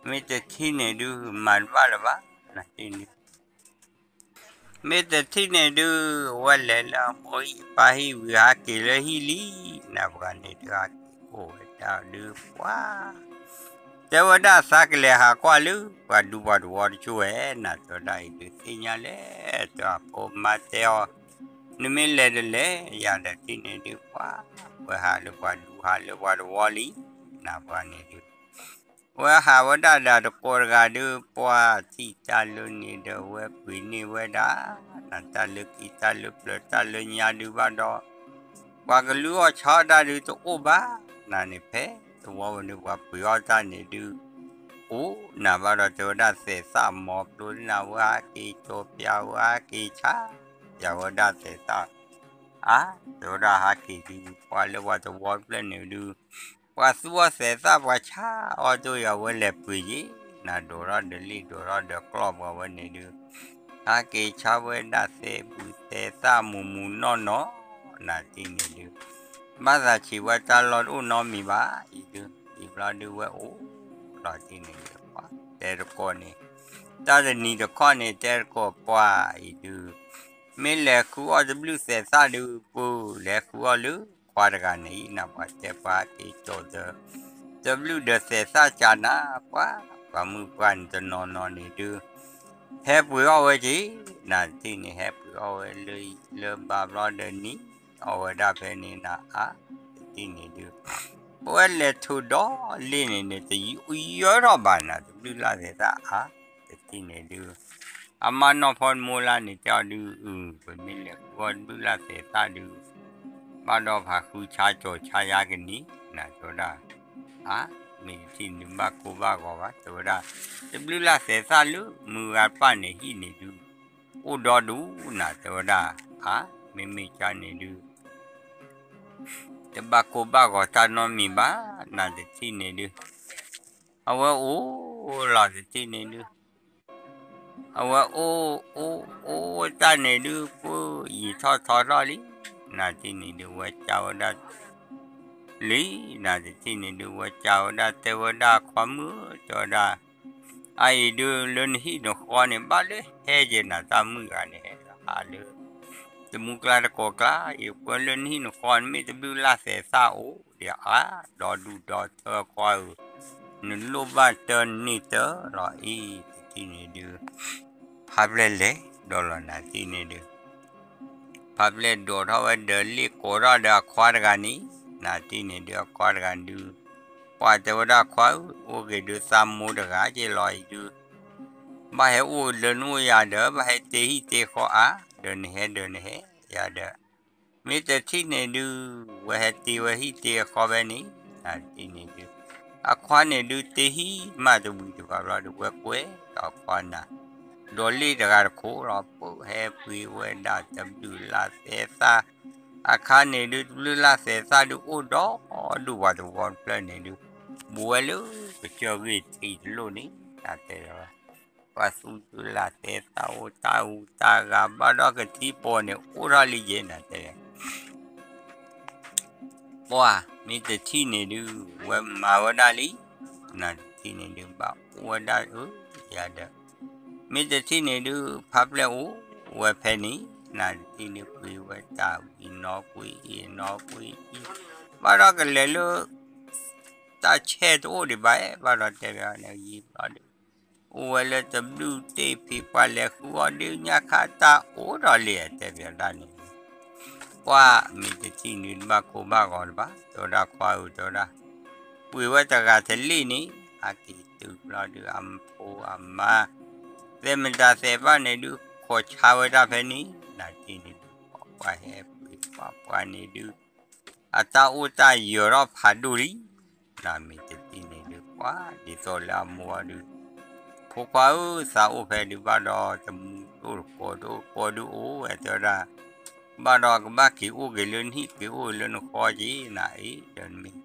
မ့ၢ်တထံၣ်န့ၣ်ဒုး မၤတဘၣ်လၢၤဘၣ်, နတထံၣ်န့ၣ် မ့ၢ်တထံၣ်န့ၣ်ဒုး ဝဲလဲၤလၢအမိၢ်ဟံၣ်ပၢ်ဟံၣ်ဝံၤ ဟးက့ၤလၢဟံၣ်လံ, နပှၤန့ၣ်ဒုး ဟးက့ၤအိၣ်ဝဲဒၣ်ဒုး ပှၤ တဲဝဲဒၣ်သးကလဲၤဟးကွၢ်လၢ ပှၤဒူပှၤတဝီတကၠိၢ်ဝဲ, နတဲဝဲဒၣ်အံၤဒုး သ့ၣ်ညါလဲၣ်, တဲအဖိမါတဲအီၤ, နမ့ၢ်လဲၤတလဲၣ်, ယၤဒီးတထံၣ်န့ၣ်ဒုး ပှၤ ဝဲဟးလၢပှၤဒူဟးလၢပှၤတဝီလံ, နပှၤန့ၣ်ဒုး ဝဲဟးဝဲဒၣ်ဒီးတကိးတဂၤဒုး ပှၤထံၣ်တၢ်လၢန့ၣ်ဒီး ဝဲပှ့ၤန့ၢ်ဝဲဒၣ် နတၢ်လၢခံတၢ်လၢပျၢၤတၢ်လၢညါဒုးဘၣ်ဒီး ပှၤကလုၢ်အီၣ်ဆါတၢ်ဒုးတအိၣ်ဘၣ်, နန့ၣ်ဖဲတဝီဝဲန့ၣ် ပှၤပှ့ၤအီၣ်တၢ်န့ၣ်ဒုး အိၣ်နၤဘၣ်ဒီး တဲဝဲဒၣ်သဲးသၣ်မီၤဖျိနၤဝဲ ဟးက့ၤကၠီၤပျးဝဲ ဟးက့ၤဆါပျးဝဲဒၣ်သဲးသၣ် အါ တဲဝဲဒၣ်ဟးက့ၤဒုး ပှၤလၢပှၤတဝီတဖျၢၣ်န့ၣ်ဒုး ပှၤသူအီၣ်သဲးသၣ်ပှၤဆါအီၣ်တိၢ်ယၤဝဲလဲၤပှ့ၤယ့ၣ် နဒိးထီၣ်ဒီးလံၣ်ဒိးထီၣ်ဒီးကျီၢ်ပှၤဝဲန့ၣ်ဒုး ဟးက့ၤဆါဝဲဒၣ်သဲးဘူၣ်သဲးသၣ်မူၤမူၤနီၢ်နီၢ် နတထံၣ်န့ၣ်ဒုး ဘၣ်သးဆံးဝဲတၢ်လီၢ်တအိၣ်နီတမံၤဘၣ်အံၤဒုး အံၤဘျီဒုးဝဲအိၣ်လီၤတထံၣ်န့ၣ်ဒုး ပှၤတဲတကိးန့ၣ် တၢ်တနံၤတခီန့ၣ် တဲတကိးပှၤအံၤဒုး မ့ၢ်လဲၤဃုအီၣ်တဘျုးသဲးသၣ်ဒုး ပူၤလဲၤဃုအီၣ်လၢခွါတဂၤန့ၣ်အံၤ နပှၤတဲပှၤဟးက့ၤကၠီၤဒီး တဘျုးဒီးသဲးသၣ်ကၢ်နၤ ပှၤ ပှၤမုၣ်ပှၢ်န့ၣ်တနီၤနီၤန့ၣ်ဒုး ဟဲပှ့ၤအီၣ်ဝဲက့ၤ နတထံၣ်န့ၣ် ဟဲပှ့ၤအီၣ်ဝဲလၢလၢဘၣ်ဘျီဒီးနံၤအီၣ်ဝဲဒၣ်ဖဲန့ၣ်နၤအါ တထံၣ်န့ၣ်ဒုး ပဝဲလဲၤထိၣ်ဒီးလ့ၣ်န့ၣ်န့ၣ် တယၢထီၣ်ဘၣ်နၤ တဘျုးလၢ်သဲးသၣ်အါ တထံၣ်န့ၣ်ဒုး အမါနီၢ်ဖီတမိၢ်လၢ်န့ၣ်တဲအီၤဒုး အု ပမ့ၢ်လဲၤဃုအီၣ်တဘျုးလၢ်သဲးသၣ်ဒုး ဘၣ်ဒီးဖးဃုဆါကၠီၤဆါယါကနံၤ နၤတဲဝဲဒၣ်, အါ, မ့ၢ်တထံၣ်န့ၣ်ဒုးဘၣ်ကိၢ်ဘၣ်ဂီၤဘၣ် တဲဝဲဒၣ်, တဘျုးလၢ်သဲးသၣ်လၢမုၢ်ဂၤတဖၣ်န့ၣ်ဟံၣ်န့ၣ်ဒုး အိၣ်ဒီဒူၣ်နၤတဲဝဲဒၣ်, အါ, မ့မ့ၢ်ကန့ၣ်ဒုး တဘၣ်ကိၢ်ဘၣ်ဂီၤတၢ်နီတမံၤဘၣ်, နၤတထံၣ်န့ၣ်ဒုး အဝဲအိၣ်လီၤတထံၣ်န့ၣ်ဒုး အဝဲအိၣ်, အိၣ်, အိၣ်တၢ်န့ၣ်ဒုး ကိၣ်ယံာ်ထီၣ်ထီထီၣ်လံ, နၤတထံၣ်န့ၣ်ဒုး ဝဲကဝဲဒၣ်လံ, နၤတထံၣ်န့ၣ်ဒုး ဝဲကဝဲဒၣ်တဲဝဲဒၣ်ခွါမုၣ် တဲဝဲဒၣ်, အအံၤဒုးလၢနဟံၣ်နဃီန့ၣ် ဘၣ်လၢဟဲက့ၤနၤတၢ်မုၣ်ဂၤန့ၣ် ဟဲလီၤဟးလၢ တမူကျါတကိးကျါ ယကွဲလၢနဟံၣ်နဃီန့ၣ် မ့ၢ်တဘျုးလၢ်သဲးသၣ်အိၣ်ဒံးအါ, ဒီဒူၣ်ဒီထၢခွါဧၢ, နလိၣ်ဘၣ်တၢ်န့ၢ်တၢ်လီၤအံၤ တထံၣ်န့ၣ်ဒုး ဖါပျဲၢ်လဲၤဒီးလီၤနၤတထံၣ်န့ၣ်ဒုး ဖါပျဲၢ်ဒိးထီၣ်ဝဲဒီးလ့ၣ်ကိးထီၣ်ဒီးအခွါတဂၤန့ၣ်, နၤတထံၣ်န့ၣ်ဒုးအခွါတဂၤဒုး, ပှၤတဲဝဲဒၣ်ခွါဧၢ, အိၣ်က့ၤဒုးသးမိၢ်တဂၤက့ၤလီၤအံၤဒုး ဘၣ်ဟဲအိၣ်လၢနအိၣ်ယၤဒီး ဘၣ်ဟဲတ့ဟံၣ်တ့ဃီအါ, ဒီးနဟဲဒီးနဟဲယၤဒီး, မ့ၢ်တထံၣ်န့ၣ်ဒုး ဝဲဟဲတ့ဝဲဟံၣ်တ့ဃီဖဲန့ၣ်, နၤတထံၣ်န့ၣ်ဒုး အခွါန့ၣ်ဒုးတ့ဟံၣ်မးတဝံၤတဘၣ်ဘျီဒုး ဝဲကွဲဒီးအခွါနၤ, ဒီးလ့ၣ်တဂၤတခိၣ်လီၤ ပဟဲပှ့ၤဝဲဒၣ်တဘျုးလၢ်သဲးသၣ်, အခါန့ၣ်ဒုး တဘျုးလၢ်သဲးသၣ်ဒုး အိၣ်ဒီဒူၣ်ပှၤသဝီတဖျၢၣ်န့ၣ်ဒုး ဘူးဝဲလၢကစၢၢ်ဂ့ၢ်ထံးတလိၣ်န့ၣ် နၤတဲဝဲ ပှၤသူတဘျုးလၢ်သဲးသၣ်အိၣ်တၢ်အူတၢ်ဂၤဘၣ်ဒီးကထံပီၤန့ၣ် အိၣ်ထီၣ်လံယဲ နၤတဲဝဲ ပှၤမ့ၢ်တထံၣ်န့ၣ်ဒုး ဝဲမၤဝဲဒၣ်လံ, နၤတထံၣ်န့ၣ်ဒုး ဘၣ်အိၣ်ဝဲဒၣ်အၢ ယၤဒီး, မ့ၢ်တထံၣ်န့ၣ်ဒုး ဖါပျဲၢ်အိၣ်ဝဲဖဲန့ၣ်, နၤတထံၣ်န့ၣ် ကွံာ်ဝဲတၢ်ဝံၤနီၢ်ကွံာ်အံၤနီၢ်ကွံာ်အံၤ, ဘၣ်ဒီးကလဲၤလၢ တၢ်ဆဲးတအိၣ်ဒံးဘၣ်, ဘၣ်ဒီးတဲဘၣ်န့ၣ်ယံာ်ဘျီဒုး အိၣ်ဝဲလၢတဘျုးတ့ၢ်ဖံး ပှၤလဲၤဃုအီၣ်ဒုးညါခါတၢ်အိၣ်ဒီးလံ တဲဘၣ်ဒၣ်န့ၣ်, ပှၤမ့ၢ်တထံၣ်န့ၣ် တဘၣ်ကိၢ်ဘၣ်ဂီၤတဘၣ် တဲဝဲဒၣ်ခွါဧၢ တဲဝဲဒၣ်, ပှ့ၤဝဲတဂၤတလ့ၣ်န့ၣ် ဟးက့ၤတုၤဘျီဒုးအဖိအမါ သဲးမတၤသဲးဘၣ်န့ၣ်ဒုး ခိးဆါဝဲဒၣ်ဖဲန့ၣ် နၤတထံၣ်န့ၣ်ဒုး ပှၤဟဲပှ့ၤပှၤပှၤန့ၣ်ဒုး အတၢ်အိၣ်တၢ်ယၢၤထီၣ်ဖးဒိၣ်လံ, နၤမ့ၢ်တထံၣ်န့ၣ်ဒုး ပှၤဒ်သိးလၢအမိၢ်အီၤဒုး, ဖိခွါဧၢ သးအိၣ်ဖဲဒုးဘၣ်ဒီး တမူတကိးတကိးဒုးအိၣ်ဝဲ တဲဝဲဒၣ်, ဘၣ်ဒီးကဘၣ်က့ၤအိၣ်က့ၤလၢနဟံၣ် က့ၤအိၣ်က့ၤလၢနဃီက့ၤ နၤအံၤဒီးမ့ၢ်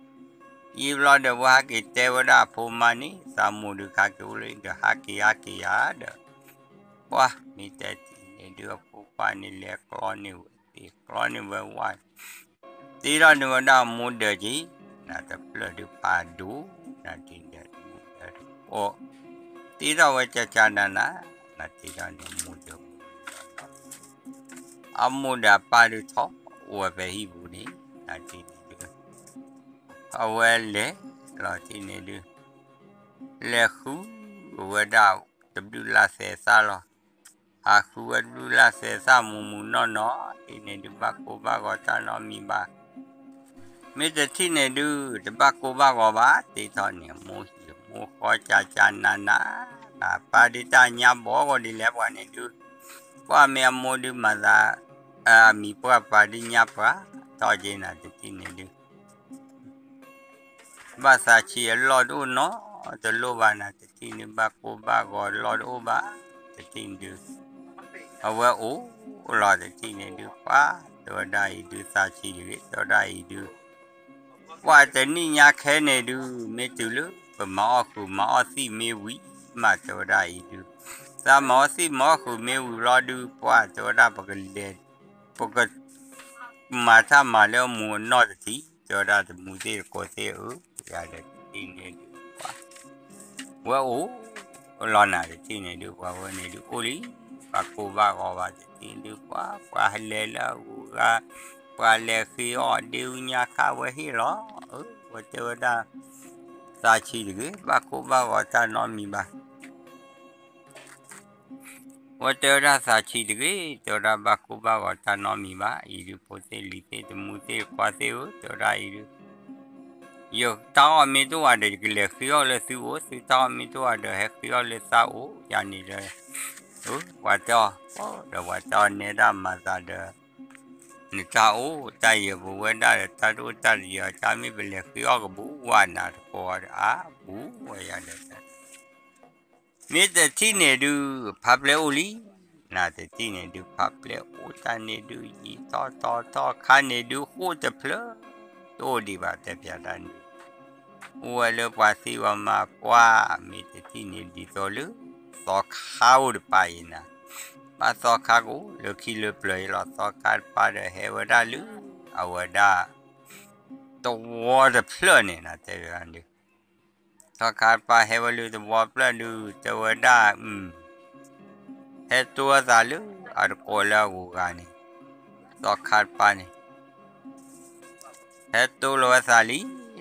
ယံာ်ဘျီဒီး ပှၤဟးက့ၤတဲဝဲဒၣ်အဖိမါန့ၣ် သးမိၢ်ဒုးကဟးက့ၤအိၣ်လၢဒီး ဟးက့ၤဟးက့ၤယၤဒီး, ပှၤမ့ၢ်တဲတထံၣ်န့ၣ်ဒုး အဖိခွါန့ၣ်လဲၤကျီန့ၢ်ဝဲသ့ၣ် ကျီန့ၢ်ဝဲဝါ တ့ထီၣ်န့ၢ်ဝဲဒၣ်အမိၢ်ဒၢးက့ၤ, နၤတဖျၢၣ်ဒုးဖးဒိၣ်, နၤတထံၣ်န့ၣ်ဒုး တ့ထီၣ်ဝဲကကနၤနၤ, နၤတ့ထီၣ်န့ၢ်အမိၢ်ဒၢး အမိၢ်ဒီးအပၢ်ဒုးထီၣ်အိၣ်ဝဲဖဲဟံၣ်ပူၤန့ၣ် နၤတထံၣ်န့ၣ်ဒုး အဝဲလဲၤလီၤတထံၣ်န့ၣ်ဒုး လဲၤဃုဝဲဒၣ်တဘျုးလၢ်သဲးသၣ်လီၤ. ဟးဃုဝဲတဘျုးလၢ်သဲးသၣ်မူးမူးနီၢ်နီၢ် တထံၣ်န့ၣ်ဒုး ဘၣ်ကိၢ်ဘၣ်ဂီၤတၢ်နီတမံၤဘၣ်. မ့ၢ်တထံၣ်န့ၣ်ဒုး တဘၣ်ကိၢ်ဘၣ်ဂီၤဘၣ် တ့ထီၣ်န့ၢ်အမိၢ်ဟံၣ်အမိၢ်ဃီကကနၤနၤ, နၤပၢ်ဒုးတၢ်ညါဘီဂီၤဒ်လဲၣ်ပှၤန့ၣ်ဒုး ပှၤမ့ၢ်အမိၢ်ဒုးမၤသး အမံၤပှၢ်ပှၤဒုးညါပှၤ ထီၣ်က့ၤနၤတထံၣ်န့ၣ်ဒုး ဘၣ်သးဆံးအလီၢ်တအိၣ်နီတလိၣ်ဘၣ် နၤတထံၣ်န့ၣ် ဘၣ်ကိၢ်ဘၣ်ဂီၤလီၢ်တအိၣ်ဘၣ် တထံၣ်န့ၣ်ဒုး အဝဲအိၣ်လီၤတထံၣ်န့ၣ်ဒုး ပှၤတဲဝဲဒၣ်အံၤဒုး သးဆံးတဂ့ၤ တဲဝဲဒၣ်အံၤဒုး ပှၤတနံၣ်ညါခဲန့ၣ်ဒုး မ့ၢ်တုၤလၢပမၤအီၣ်ဃုာ်မၤအီၣ်သံၣ်မ့ၢ်ဝံၤမး တဲဝဲဒၣ်အံၤဒုး သးမၤအီၣ်သံၣ်မၤအီၣ်ဃုာ်မ့ၢ်ဝံၤလီၤဒုး ပှၤတဲဝဲဒၣ်ပကလဲၤ ပက မၤတၢ်မၤလၢအမူးအနီၢ်တထံၣ် တဲဝဲဒၣ်တမူးသ့ၣ်တကိးသ့ၣ်ဧၢ, ယၤဒီးတထံၣ်န့ၣ်ဒုး ပှၤ ဝဲအိၣ်လီၤနၤတထံၣ်န့ၣ်ဒုး ပှၤဝဲန့ၣ်ဒုး အိၣ်လံ ဘၣ်ကိၢ်ဘၣ်ဂီၤဘၣ်တထံၣ်ဒုး ပှၤ ပှၤဟဲလဲၤလၢအဂုၤအဂၤ ပှၤလဲၤဃ့အီၣ်ဒ့အူညါခါဝဲဟ့ၣ်လီၤ, အၢ ဝဲတဲဝဲဒၣ် သးဆံးတဂ့ၤ ဘၣ်ကိၢ်ဘၣ်ဂီၤတၢ်နီတမံၤဘၣ် ဝဲတဲဝဲဒၣ်သးဆံးတဂ့ၤ တဲဝဲဒၣ်ဘၣ်ကိၢ်ဘၣ်ဂီၤတၢ်နီတမံၤဘၣ် အံၤဒုး ဖိသ့ၣ်လံၤသ့ၣ်တမူးသ့ၣ်တခွါသ့ၣ်ဧၢ တဲဝဲဒၣ်အံၤဒုး ယတၢ်အီၣ်မ့ၢ်တအိၣ်ဘၣ်ဒီး ယကလဲၤဃ့အီၣ်လၢသုအိၣ်, သုတၢ်အီၣ်မ့ၢ်တအိၣ်ဘၣ်ဒီး ဟဲဃ့အီၣ်လၢသးအိၣ်ယၤန့ၣ်ဒီး, ပှၤတဲအီၤ, ဒီးပှၤတဲအီၤနဲဒၣ်မၤသးဒီး နတၢ်အိၣ်တၢ်ယၢၤပဝဲဒၣ်ဒီး တၢ်တအိၣ်တၢ်တယၢၤ တၢ်မ့ၢ်ပလဲၤဃ့အီၣ်ကဘူးဝဲနၤတကိးဒီး အါဘူးဝဲယၤဒီး မ့ၢ်တထံၣ်န့ၣ်ဒုး ဖးပျဲၢ်အိၣ်လံ, နတထံၣ်န့ၣ်ဒုး ဖးပျဲၢ်အိၣ်တၢ်န့ၣ်ဒုး ယံာ်ထီၣ်ထီၣ်ထီၣ်ခါန့ၣ်ဒုး ဃိၣ်တဖျၢၣ် တအိၣ်ဒံးဘၣ် တဲပၠးတၢ်န့ၣ်, အိၣ်ဝဲလၢပှၤသံပှၤမၤကွၢ် မ့ၢ်တထံၣ်န့ၣ်ဒ်သိးလၢ သီခါအိၣ်တပၤအံၤနၤ, ဘၣ်သီခါကအိၣ်လၢခံလၢပျၢၤအံၤလီၤ သီခါတပၤဒီးဟဲဝဲဒၣ်လၢ အဝဲဒၣ် သဝီတဖျၢၣ်န့ၣ်နၤ တဲပၠးဒုး သီခါတပၤဟဲဝဲလၢသဝီတဖျၢၣ်ဒုး တဲဝဲဒၣ် ဟဲတိဝဲသးလၢ အတကိးလၢအဂုၤအဂၤန့ၣ်, သီခါတပၤန့ၣ် ဟဲတိလီၤဝဲသးလံ,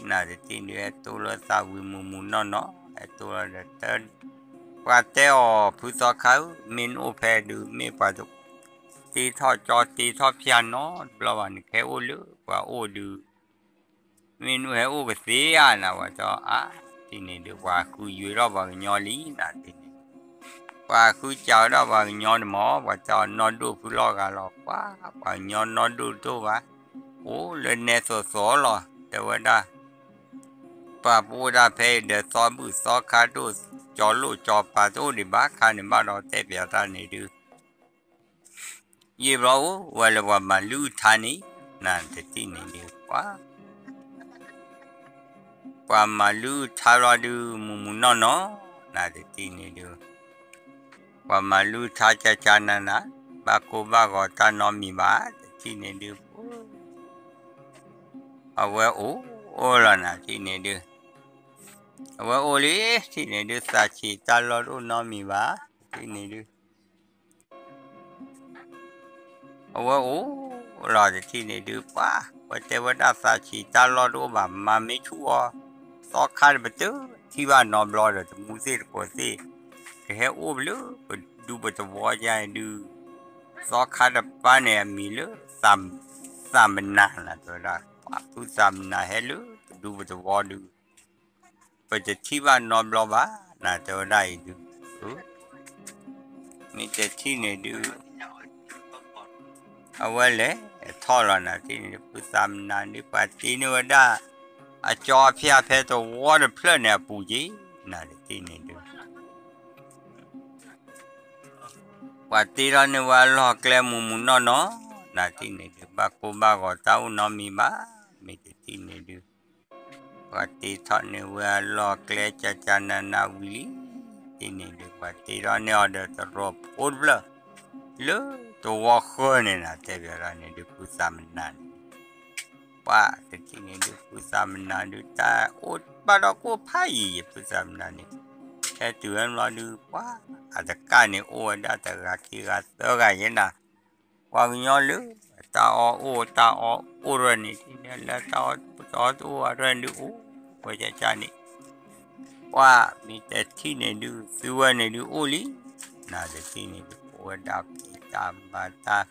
နတထံၣ်ဒုး ဟဲတိလီၤဝဲသးဝံၤမုၢ်မုၢ်နီၢ်နီၢ် ဟဲတိလီၤဒီး ပှၤတဲအီၤ ဖုသီခါဧၢ, မ့ၢ်နအိၣ်ဖဲဒုး မ့ၢ်ပှၤ တ့ထီၣ်ကၠီတ့ထီၣ်ဖၠါနီတဘျီဘၣ်န့ၣ် ကဟဲအိၣ်လၢပှၤအိၣ်ဒုး မ့ၢ်နအိၣ်ဟဲအိၣ်ကသ့ဧါနၤ ပှၤတဲအါ, တထံၣ်န့ၣ်ဒုး ပှၤဃုယွဲထီၣ်ပှၤကညီလံနၤတထံၣ်န့ၣ်, ပှၤဃုစးဝဲဒၣ်ပှၤကညီန့ၣ်မ့ၢ် ပှၤတဲအီၤနီၢ်ဒိၣ်ဖုလီၤဂာ်လီၤ ပှၤ ပှၤကညီနီၢ်ဒိၣ်တအိၣ်ဘၣ်, အိၣ်လၢနဲသိးသိးလီၤ တဲဝဲဒၣ် ပှၤပအိၣ်ဒၣ်ဖဲအံၤဒီး သီဘူၣ်သီခါတအိၣ်, ကၠီလိၣ်ကၠီပၤတအိၣ်ဒံးဘၣ် ခါန့ၣ်ဘၣ်ဒီး တဲပၠးတၢ်န့ၣ်ဒုး ယံာ်ဘျီအိၣ်ဝဲလၢပှၤမၤလုၢ်ထါန့ၣ်, နတထံၣ်န့ၣ်ဒုး ပှၤ ပှၤမၤလုၢ်ထါဘျီဒုး မုၢ်မုၢ်နီၢ်နီၢ်, နတထံၣ်န့ၣ်ဒုး ပှၤမၤလုၢ်ထါကကနၤနၤ, ဘၣ်ကိၢ်ဘၣ်ဂီၤတၢ်နီတမံၤဘၣ်, တထံၣ်န့ၣ်ဒုး အဝဲအိၣ်လီၤနၤ တထံၣ်န့ၣ်ဒုး, အဝဲအိၣ်လံ တထံၣ်န့ၣ်ဒုး သးဆံးတၢ်လီၢ်တအိၣ်နီတမံၤဘၣ်, တထံၣ်န့ၣ်ဒုး အဝဲအိၣ်လီၤ တထံၣ်န့ၣ်ဒုး ပှၤ ပှၤတဲဝဲဒၣ်သးဆံးတၢ်လီၢ်တအိၣ်ဘၣ် မၤမ့ၢ်ဆူၣ်အီၤ, သီခါတပတုာ် ထံၣ်ဘၣ်နီတဘျီဒီး တမူသ့ၣ်တကိးသ့ၣ် ကဟဲအိၣ်လၢပဒူပသဝီယါဒုး, သီခါတပၤန့ၣ် အမံၤလၢ သးမနၤနၤ တဲဝဲဒၣ်, ဖုသးမနၤဟဲလၢပဒူပသဝီဒုး ပတထံၣ်ဘၣ်နီတဘျီဘၣ် နတဲဝဲဒၣ်အံၤဒုး, မ့ၢ်တထံၣ်န့ၣ်ဒုး အဝဲလဲၤထီၣ်လီၤ နတထံၣ်န့ၣ်ဒုး ဖုသးမနၤဒုး ပှၤတ့န့ၢ်ဝဲဒၣ် အကၠီအဖၠါဖဲသဝီတဖျၢၣ်န့ၣ်အပူၤက့ၤ နတထံၣ်န့ၣ်ဒုး ပှၤတ့ထီၣ်န့ၢ်ဝဲအလီၢ်ကျဲမုၢ်မုၢ်နီၢ်နီၢ်, နတထံၣ်န့ၣ်ဒုး ဘၣ်ကိၢ်ဘၣ်ဂီၤတၢ်အိၣ်နီတမံၤဘၣ်, မ့ၢ်တထံၣ်န့ၣ်ဒုး ပှၤတ့ထီၣ်န့ၢ်ဝဲအလီၢ်ကျဲကကနၤနၤဝံၤလံ, တထံၣ်န့ၣ်ဒုး ပှၤတ့ထီၣ်န့ၢ်အီၤဒီးတရီးဖိတဖျၢၣ် လၢသဝီဃၢၤန့ၣ်နၤ တဲပၠးဒၣ်န့ၣ်ဒုး ဖုသးမနၤန့ၣ် ပှၤတထံၣ်န့ၣ်ဒုး ဖုသးမနၤဒုး တၢ်အိၣ်ဘၣ်ဒီးကိၣ်ဖးယံာ်ယံာ် ဖုသးမနၤန့ၣ်, ဟဲတုၤဝဲဘျီဒုး ပှၤ အတကၣ်န့ၣ် အိၣ်ဝဲဒၣ်တဂၤခံဂၤသၢဂၤယဲနၤ, ပှၤကညီလၢ တၢ်အီၣ်အိၣ်တၢ်အီအိၣ်ရၢၢ်န့ၣ် တထံၣ်န့ၣ်လၢတၢ်အီၣ်တၢ်အီတအိၣ်အရၢၢ်န့ၣ်ဒုးအိၣ်ဝဲကကန့ၣ်, ပှၤမ့ၢ်တထံၣ်န့ၣ်ဒုး သုဝဲန့ၣ်ဒုးအိၣ်လံ, နတထံၣ်န့ၣ်ဒုး အိၣ်ဝဲဒၣ်ဖံးတၢ်မၤတၢ်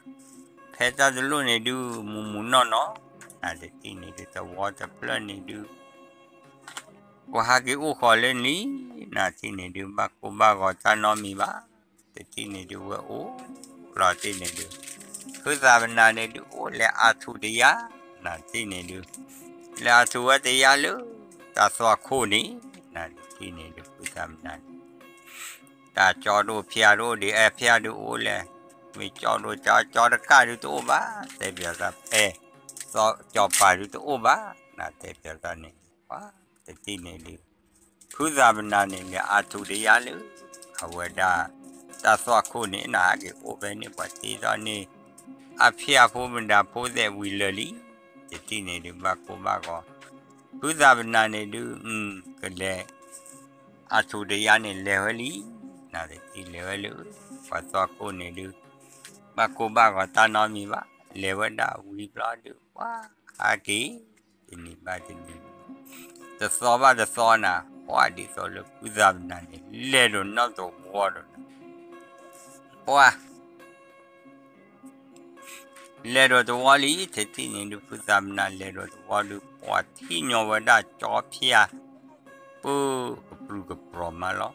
ဖဲတၢ်တလိၣ်န့ၣ်ဒုး မုၢ်မုၢ်နီၢ်နီၢ်, နတထံၣ်န့ၣ်ဒုး သဝီတဖျၢၣ်န့ၣ်ဒုး ပှၤဟးက့ၤအိၣ်ဃီၤလၢန့ၣ်လံ, နတထံၣ်န့ၣ်ဒုး ဘၣ်ကိၢ်ဘၣ်ဂီၤတၢ်နီတမံၤဘၣ်, တထံၣ်န့ၣ်ဒုးဝဲအိၣ်လီၤတထံၣ်န့ၣ်ဒုး, ဖုသးမနၤန့ၣ်ဒုးအိၣ်လဲၤအါထူးတယါ, နတထံၣ်န့ၣ်ဒုး လဲၤအါထူးဝဲတယါလၢ တၢ်သွၣ်ခိၣ်န့ၣ်, နတထံၣ်န့ၣ်ဒုး ဖုသးမနၤန့ၣ် တၢ်ကၠီဒိၣ်ဖၠါဒိၣ်ဒံး အဲ ဖၠါဒုးအိၣ်လဲၣ်, မ့ၢ်ကၠီဒိၣ်ကၠီ ကၠီတကၣ်ဒုးတအိၣ်ဘၣ်, တဲပၠးသး အဲ သီကၠီပၤဒုးတအိၣ်ဘၣ်, နတဲပၠးသးန့ၣ်, ပှၤတထံၣ်န့ၣ်ဒုး ဖုသးမနၤန့ၣ် လဲၤအါထူးတယါလၢ အဝဲဒၣ် တၢ်သွၣ်ခိၣ်န့ၣ် နဟးက့ၤအိၣ်ဖဲန့ၣ် ပှၤတ့ထီၣ်န့ၢ် အဖၠါဖိမနၤဖိသ့ၣ်ဝံၤလၢာ်လံ, တထံၣ်န့ၣ်ဒုး ဘၣ်ကိၢ်ဘၣ်ဂီၤ ဖုသးမနၤန့ၣ်ဒုး ကလဲၤ အါထူးတယါန့ၣ် လဲၤဝဲလံ, နတထံၣ်လဲၤဝဲလၢ ပှၤသွၣ်ခိၣ်န့ၣ်ဒုး ဘၣ်ကိၢ်ဘၣ်ဂီၤတၢ်နီတမံၤဘၣ်, လဲၤဝဲဒၣ်ဝံၤဘျီဒုး ပှၤဟးက့ၤ တနံၤဘၣ်တနံၤ တသီဘၣ်တသီနၤ, ပှၤဒ်သိးလၢဖုသးမနၤန့ၣ် လဲၤဒိးနီၢ်သဝီဒီးနၤ, ပှၤ လဲၤဒိးသဝီလံ, တထံၣ်န့ၣ်ဒုး ဖုသးမနၤလဲၤဒိးသဝီဒုး ပှၤထံၣ်ညီဝဲဒၣ်ကၠီဖၠၣ် ပၢၢ်ကပြုၢ်ကပြီၤမးလီၤ.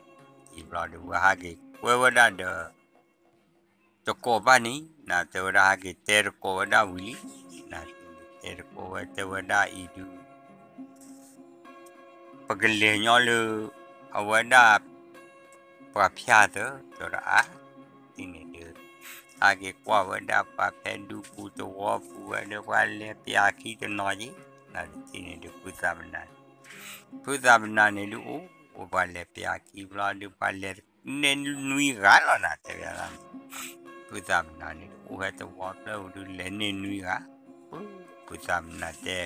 အံၤဘျီဒုး ဝဲဟးက့ၤကွဲဝဲဒၣ်ဒီး တကိးဘၣ်န့ၣ် နတဲဝဲဒၣ် ဟးက့ၤတဲတကိးဝဲဒၣ်ဝံၤလံ, နတဲတကိးဝဲ တဲဝဲဒၣ်အံၤဒုး ပကလဲၤညီလၢ အဝဲဒၣ် ပှၤဖၠၣ်သၢ တဲဝဲဒၣ်အါ, တထံၣ်န့ၣ်ဒုး ဟးက့ၤကွၢ်ဝဲဒၣ်ပှၤဖဲဒူပူၤသဝီပူၤဝဲဒီး ပှၤလဲၤပၠးခံတနီၤယံၤ, နတထံၣ်န့ၣ်ဒုး ဖုသးပနၤ ဖုသးပနၤန့ၣ်ဒုး အိၣ် အိၣ်ပှၤလဲၤပၠးခံဘျီဒုး ပှၤလဲၤန့ၢ်နွံဂၤလီၤ နတဲဝဲဒၣ်, ဖုသးပနၤန့ၣ်ဒုး အိၣ်ဝဲသဝီဖျၢၣ်ပူၤဒုး လဲၤန့ၢ်နွံဂၤ, ဖုသးပနၤတဲ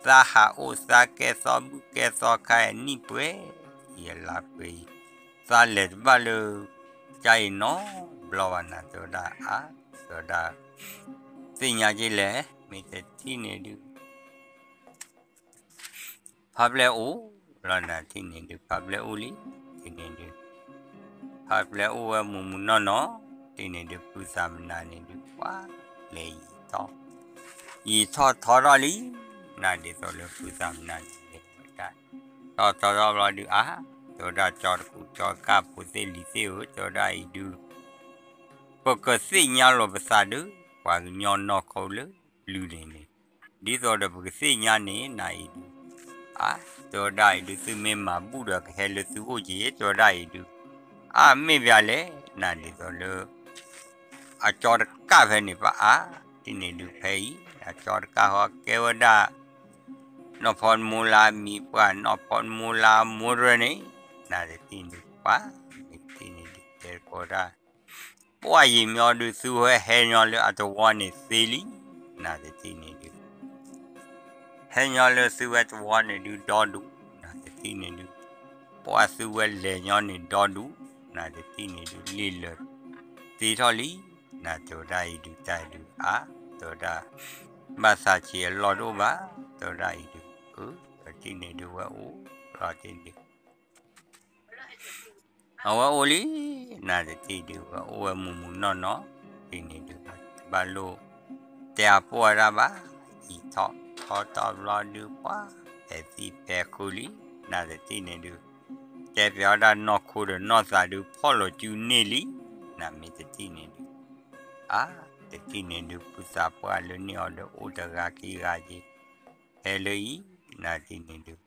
သးဟးအိၣ်သးကဲသီဘူၣ်ကဲသီခါအံၤ နံၣ်ပှဲၤ ယလါပှဲၤအံၤ သးလဲၤတဘၣ်လၢ ကါအံၤနီတဘျီဘၣ် နတဲဝဲဒၣ်အါ, တဲဝဲဒၣ် သ့ၣ်ညါက့လဲၣ် မ့ၢ်တထံၣ်န့ၣ်ဒုး ဖါပျဲၢ်အိၣ်လီၤ နတထံၣ်န့ၣ်ဒုး ဖါပျဲၢ်အိၣ်လံ, တထံၣ်န့ၣ်ဒုး ဖါပျဲၢ်အိၣ်ဝဲမုာ်မုာ်နီၢ်နီၢ်, တထံၣ်န့ၣ်ဒုး ဖုသးပနၤန့ၣ်ဒုး ပှၤလဲၤယံာ်ထီၣ် ယံာ်ထီၣ်ထီထီၣ်လံ, နဒ်သိးလၢဖုသးပနၤန့ၣ်လဲၤဝဲဒၣ် ထီထီၣ်ထီထီၣ်ဘျီဒုးအါ, တဲဝဲဒၣ်ကၠီတကူၣ်ကၠီကၢ်ဖိသ့ၣ်လံၤသ့ၣ်ဧၢ, တဲဝဲဒၣ်အံၤဒုး ပကသ့ၣ်ညါလိာ်ပသးဒုး ပှၤကညီနီၢ်ခိလၢ လုၢ်န့ၣ်န့ၣ်, ဒ်သိးဒီးပကသ့ၣ်ညါန့ၣ် နအံၤဒုး အါ, တဲဝဲဒၣ်အံၤဒုး သုမ့ၢ်မၤဘူၣ်ဒီးကဟဲလၢသုအိၣ်က့ၤ, တဲဝဲဒၣ်အံၤဒုး အါ မ့ၢ်ပှၤလဲၣ် နဒ်သိးလၢ အကၠီတကၢ်ဖဲန့ၣ် ပှၤအါ, တထံၣ်န့ၣ်ဒုး ဖဲအံၤ အကၠီတကၢ်ဟီကဲဝဲဒၣ် နီၢ်ဖီတမူလၢအမံၤပှၢ် နီၢ်ဖီတမူလၢအမိၢ်တရၢန့ၣ်, နတထံၣ်န့ၣ်ဒုး ပှၤ မ့ၢ်တထံၣ်န့ၣ်ဒုး တဲတကိးဒၣ် ပှၤယံာ်မီဒုး သုဝဲဟဲညီလၢအသဝီန့ၣ်သ့လံ, နတထံၣ်န့ၣ်ဒုး ဟဲညီလၢသုဝဲသဝီန့ၣ်ဒုး ဒီဒူၣ် နတထံၣ်န့ၣ်ဒုး ပှၤသုဝဲလဲၤညီန့ၣ်ဒီဒူၣ် နတထံၣ်န့ၣ်ဒုး လ့ၢ်လၢာ်သ့ထီၣ်လံ, နတဲဝဲဒၣ်အံၤဒုး တၢ်အံၤဒုးအါ, တဲဝဲဒၣ် ဘၣ်သးဆံးအလီၢ်တအိၣ်ဘၣ်, တဲဝဲဒၣ်အံၤဒုး အၢ တထံၣ်န့ၣ်ဒုး ဝဲအိၣ်လီၤတ့ၢ်ဒုး အဝဲအိၣ်လံ, နတထံၣ်ဒုး ဝဲအိၣ်ဝဲမုာ်မုာ်နီၢ်နီၢ်, တထံၣ်န့ၣ်ဒုး ဘၣ်လိၣ် တဲအပှၢ်ဒၣ်ဘၣ်, အံၤထီၣ်ထီထီၣ်ဘျီဒုး ပှၤ ဖဲသံဖဲဃုလံ, နတထံၣ်န့ၣ်ဒုး တဲပၠးဝဲဒၣ်နီၢ်ခိဒီးနီၢ်သးဒုး ဖီၣ်လိာ်စုန့ၢ်လံ, နမ့ၢ်တထံၣ်န့ၣ်ဒုး အါ တထံၣ်န့ၣ်ဒုး ဖုသးပှၢ်လၢန့ၢ်အီၤဒီး အိၣ်တဂၤခံဂၤက့ၤ ဟဲလၢအံၤ, နတထံၣ်န့ၣ်ဒုး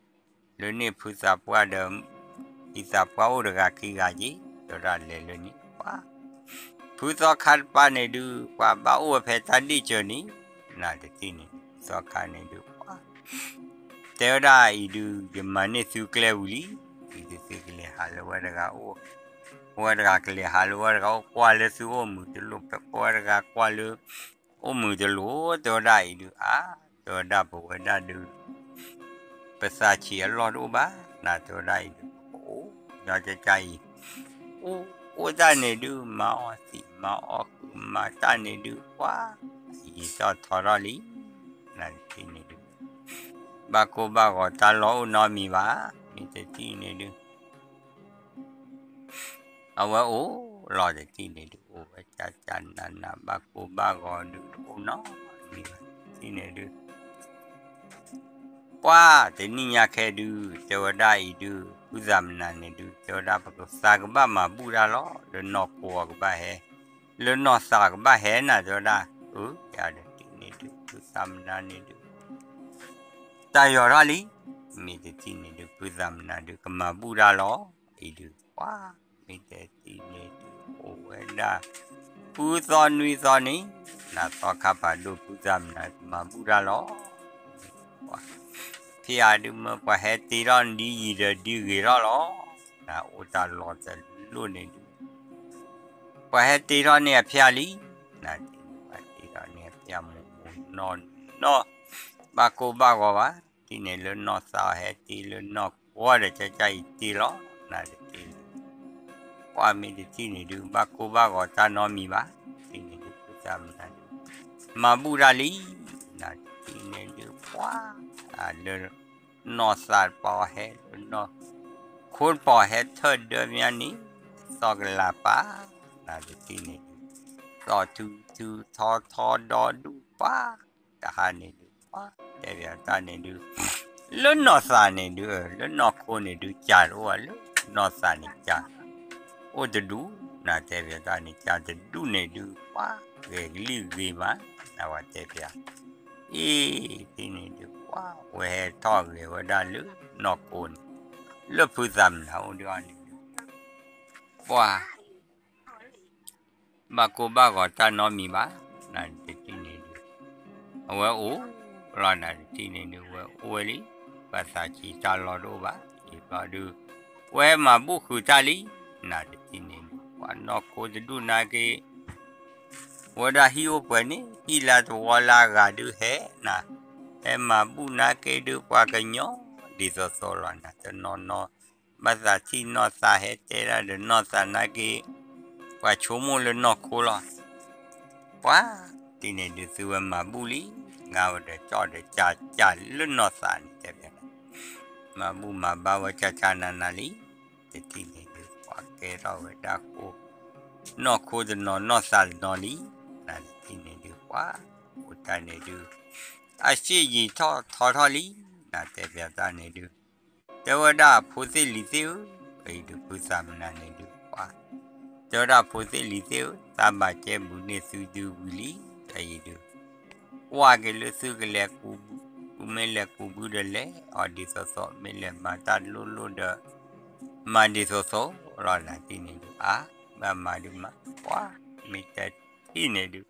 လၢန့ၣ်ဖုသးပှၢ်ဒီး ဖုသးပှၢ်အိၣ်တဂၤခံဂၤက့ၤ တဲဝဲဒၣ်လဲၤလၢန့ၣ် ပှၤ ဖုသီခါတပၤန့ၣ်ဒုး ပှၤဘၣ်အိၣ်ဝဲဖဲတၢ်ဒ့ၣ်စၢၤန့ၣ်, နတထံၣ်န့ၣ် ဖုသီခါန့ၣ်ဒုး ပှၤ တဲဝဲဒၣ်အံၤဒုး ယမၤန့ၢ်သုကျဲဝံၤလံ, အံၤဒုးသုကလဲၤဟးလၢဝဲတဂၤအိၣ်, ဝဲတဂၤကလဲၤဟးလၢဝဲတဂၤအိၣ် ကွၢ်လၢသုအိၣ်မုာ်တလိၣ် ဝဲတဂၤကွၢ်လၢ အိၣ်မုာ်တလိၣ် တဲဝဲဒၣ်အံၤဒုး အါ တဲဝဲဒၣ်ပဝဲဒၣ်ဒုး ပသးဆံးအလီၢ်တအိၣ်ဘၣ်, နတဲဝဲဒၣ်အံၤဒုး ပကအိၣ် ညီကကါအံၤ အိၣ်အိၣ်တၢ်န့ၣ်ဒုး မၤအီၣ်သံးမၤအီၣ်ဃုာ်မၤတၢ်န့ၣ်ဒုး ပှၤ ယံာ်ထီၣ်ထီထီၣ်လံ, နတထံၣ်န့ၣ်ဒုး ဘၣ်ကိၢ်ဘၣ်ဂီၤတၢ်လီၢ်အိၣ်နီတမံၤဘၣ်, မ့ၢ်တထံၣ်န့ၣ်ဒုး အဝဲအိၣ်လီၤတထံၣ်န့ၣ်ဒုး အိၣ်ဝဲကၢ်ကၢ်နးနး ဘၣ်ကိၢ်ဘၣ်ဂီၤဒုး တအိၣ်နီတမံၤဘၣ်, တထံၣ်န့ၣ်ဒုး ပှၤတနံၣ်ညါခဲဒုး တဲဝဲဒၣ်အံၤဒုး ဖုသးပနၤန့ၣ်ဒုး တဲဝဲဒၣ်ပကသးကဘၣ်မၤဘူၣ်တၢ်လီၤ, လၢနီၢ်ခိကဘၣ်ဟဲ, လၢနီၢ်သးကဘၣ်ဟဲနၤ တဲဝဲဒၣ်, အၢ ယၤတထံၣ်န့ၣ်ဒုး ဖုသးပနၤန့ၣ်ဒုး တၢ်ယီၤထီၣ်လံ, မ့ၢ်တထံၣ်န့ၣ်ဒုး ဖုသးပနၤဒုး ကမၤဘူၣ်တၢ်လီၤ, အံၤဒုး ပှၤ မ့ၢ်တထံၣ်န့ၣ်ဒုး အိၣ်ဝဲဒၣ် ဃုသီနွံသီန့ၣ် နသီခါဖးဒိၣ် ဖုသးပနၤကမၤဘူၣ်တၢ်လီၤ, ဖဲအံၤဒုးမ့ၢ်ပှၤဟဲတ့ထီၣ်ဒ်ယံၤဒီးဒ်ဂ့ၤထီၣ်လီၤ, နအိၣ်တၢ်လီၤတလိၣ်န့ၣ်ဒုး ပှၤဟဲတ့ထီၣ်န့ၢ်အဖၠၣ်လံ, နတထံၣ်န့ၣ် ပှၤတ့ထီၣ်န့ၢ်အဖၠၣ်မုာ်မုာ်နီၢ်နီၢ်, ဘၣ်ကိၢ်ဘၣ်ဂီၤဘၣ်, တထံၣ်န့ၣ်လၢနီၢ်သးဟဲတ့ လၢနီၢ်ကွီၢ်ဒီးကၠၢ်ကၠၢ်အံၤတ့လီၤ, နတထံၣ်န့ၣ် ပှၤမ့ၢ်တထံၣ်န့ၣ်ဒုး ဘၣ်ကိၢ်ဘၣ်ဂီၤတၢ်နီတမံၤဘၣ်, တထံၣ်န့ၣ်ဒုး ဖုသးပနၤဒုး မၤဘူၣ်တၢ်လံ, နတထံၣ်န့ၣ်ဒုး ပှၤ လၢ နီၢ်သးတပီၤဟဲလၢနီၢ်ခိတပီၤ ဟဲထၢၣ်ဒၢမးန့ၣ် သီၣ်ကလၤပၢ်, နတထံၣ်န့ၣ်ဒုး သီၣ်ထူထူထီထီဒီဒူၣ်ပၢ်, တဟါန့ၣ်ဒုး ပှၤတဲပၠးတၢ်န့ၣ်ဒုး လၢနီၢ်သးန့ၣ်ဒုး လၢနီၢ်ခိန့ၣ်ဒုး ကၠးတအိၣ်ဘၣ် လၢနီၢ်သးန့ၣ်ကၠး အိၣ်တဒူၣ် နတဲပၠးတၢ်န့ၣ် ကၠးတဒူၣ်န့ၣ်ဒုး ပှၤဂဲၤကလံၢ်ဂ့ၤမး နဝဲတဲပၠး အ့ၣ် ထံၣ်န့ၣ်ဒုး ပှၤဝဲဟဲထီၣ်ဂဲၤဝဲဒၣ်လၢနီၢ်ခိန့ၣ် လၢဖုသးမနၤအိၣ်ဒုးအီၤန့ၣ်ဒုး ပှၤ ဘၣ်ကိၢ်ဘၣ်ဂီၤတၢ်နီတမံၤဘၣ် နတထံၣ်န့ၣ်ဒုး အဝဲအိၣ်လီၤ နတထံၣ်န့ၣ်ဒုး ဝဲအိၣ်ဝဲလံ ဘၣ်သးဆံးတၢ်လီၢ်တအိၣ်ဘၣ် ယံာ်ဘျီဒုး ဝဲမၤဘူၣ်ဃုာ်တၢ်လံ နတထံၣ်န့ၣ်ဒုး ပှၤနီၢ်ခိတဒူၣ်နာ်က့ ဝဲဒၣ်ဟံၣ်အိၣ်ပှဲၤန့ၣ် ဟံၣ်လၢတဝီလၢအဂၤဒုးဟဲနၤ ဟဲမၤဘူၣ်နာ်က့ဒုး ပှၤကညီဒ်သိးသိးလီၤနၤ တနီၤနီၤ ဘၣ်သးထံၣ်နီၢ်သးဟဲတဲဒၣ်ဒီးနီၢ်သးနာ်က့ ပှၤဆိကမိၣ်လၢနီၢ်ခိလီၤ ပှၤ ထံၣ်န့ၣ်ဒုး သုဝဲမၤဘူၣ်လံ ငါဝဲဒီးကၠီဒီးကၠးကၠးလၢနီၢ်သးန့ၣ်တဲပၠး မၤဘူၣ်မၤဘါဝဲကၠးကၠးနးနးလံ တထံၣ်န့ၣ်ဒုး ပှၤကဲထီၣ်ဝဲဒၣ်ဃိ နီၢ်ခိတနီၤနီၢ်သးတနီၤလံ နတထံၣ်န့ၣ်ဒုး ပှၤ အိၣ်တၢ်န့ၣ်ဒုး အစ့ၣ်ယံာ်ထီၣ်ထီထီၣ်လံ နတဲပၠးတၢ်န့ၣ်ဒုး တဲဝဲဒၣ်ဖိသ့ၣ်လံၤသ့ၣ်ဧၢ, အံၤဒုးဖုသးမနၤန့ၣ်ဒုး ပှၤ တဲဝဲဒၣ်ဖိသ့ၣ်လံၤသ့ၣ်ဧၢ, သးဘၣ်ကဲဘူးန့ၢ်သုဒုးဝံၤလံ, အံၤဒုး ကွၢ်က့ၤလၢသုကလဲၤကူးဘု, သုမ့ၢ်လဲၤကူးဘုဒီးလဲၤအီၤဒ်သိးသိး, မ့ၢ်လဲၤမၤတၢ်လိၣ်လိၣ်ဒီး မၤဒ်သိးသိးလီၤ. နၤတထံၣ်န့ၣ်ဒုး အါ ဘၣ်မၤဒုးမၤ ပှၤ မ့ၢ်တထံၣ်န့ၣ်ဒုး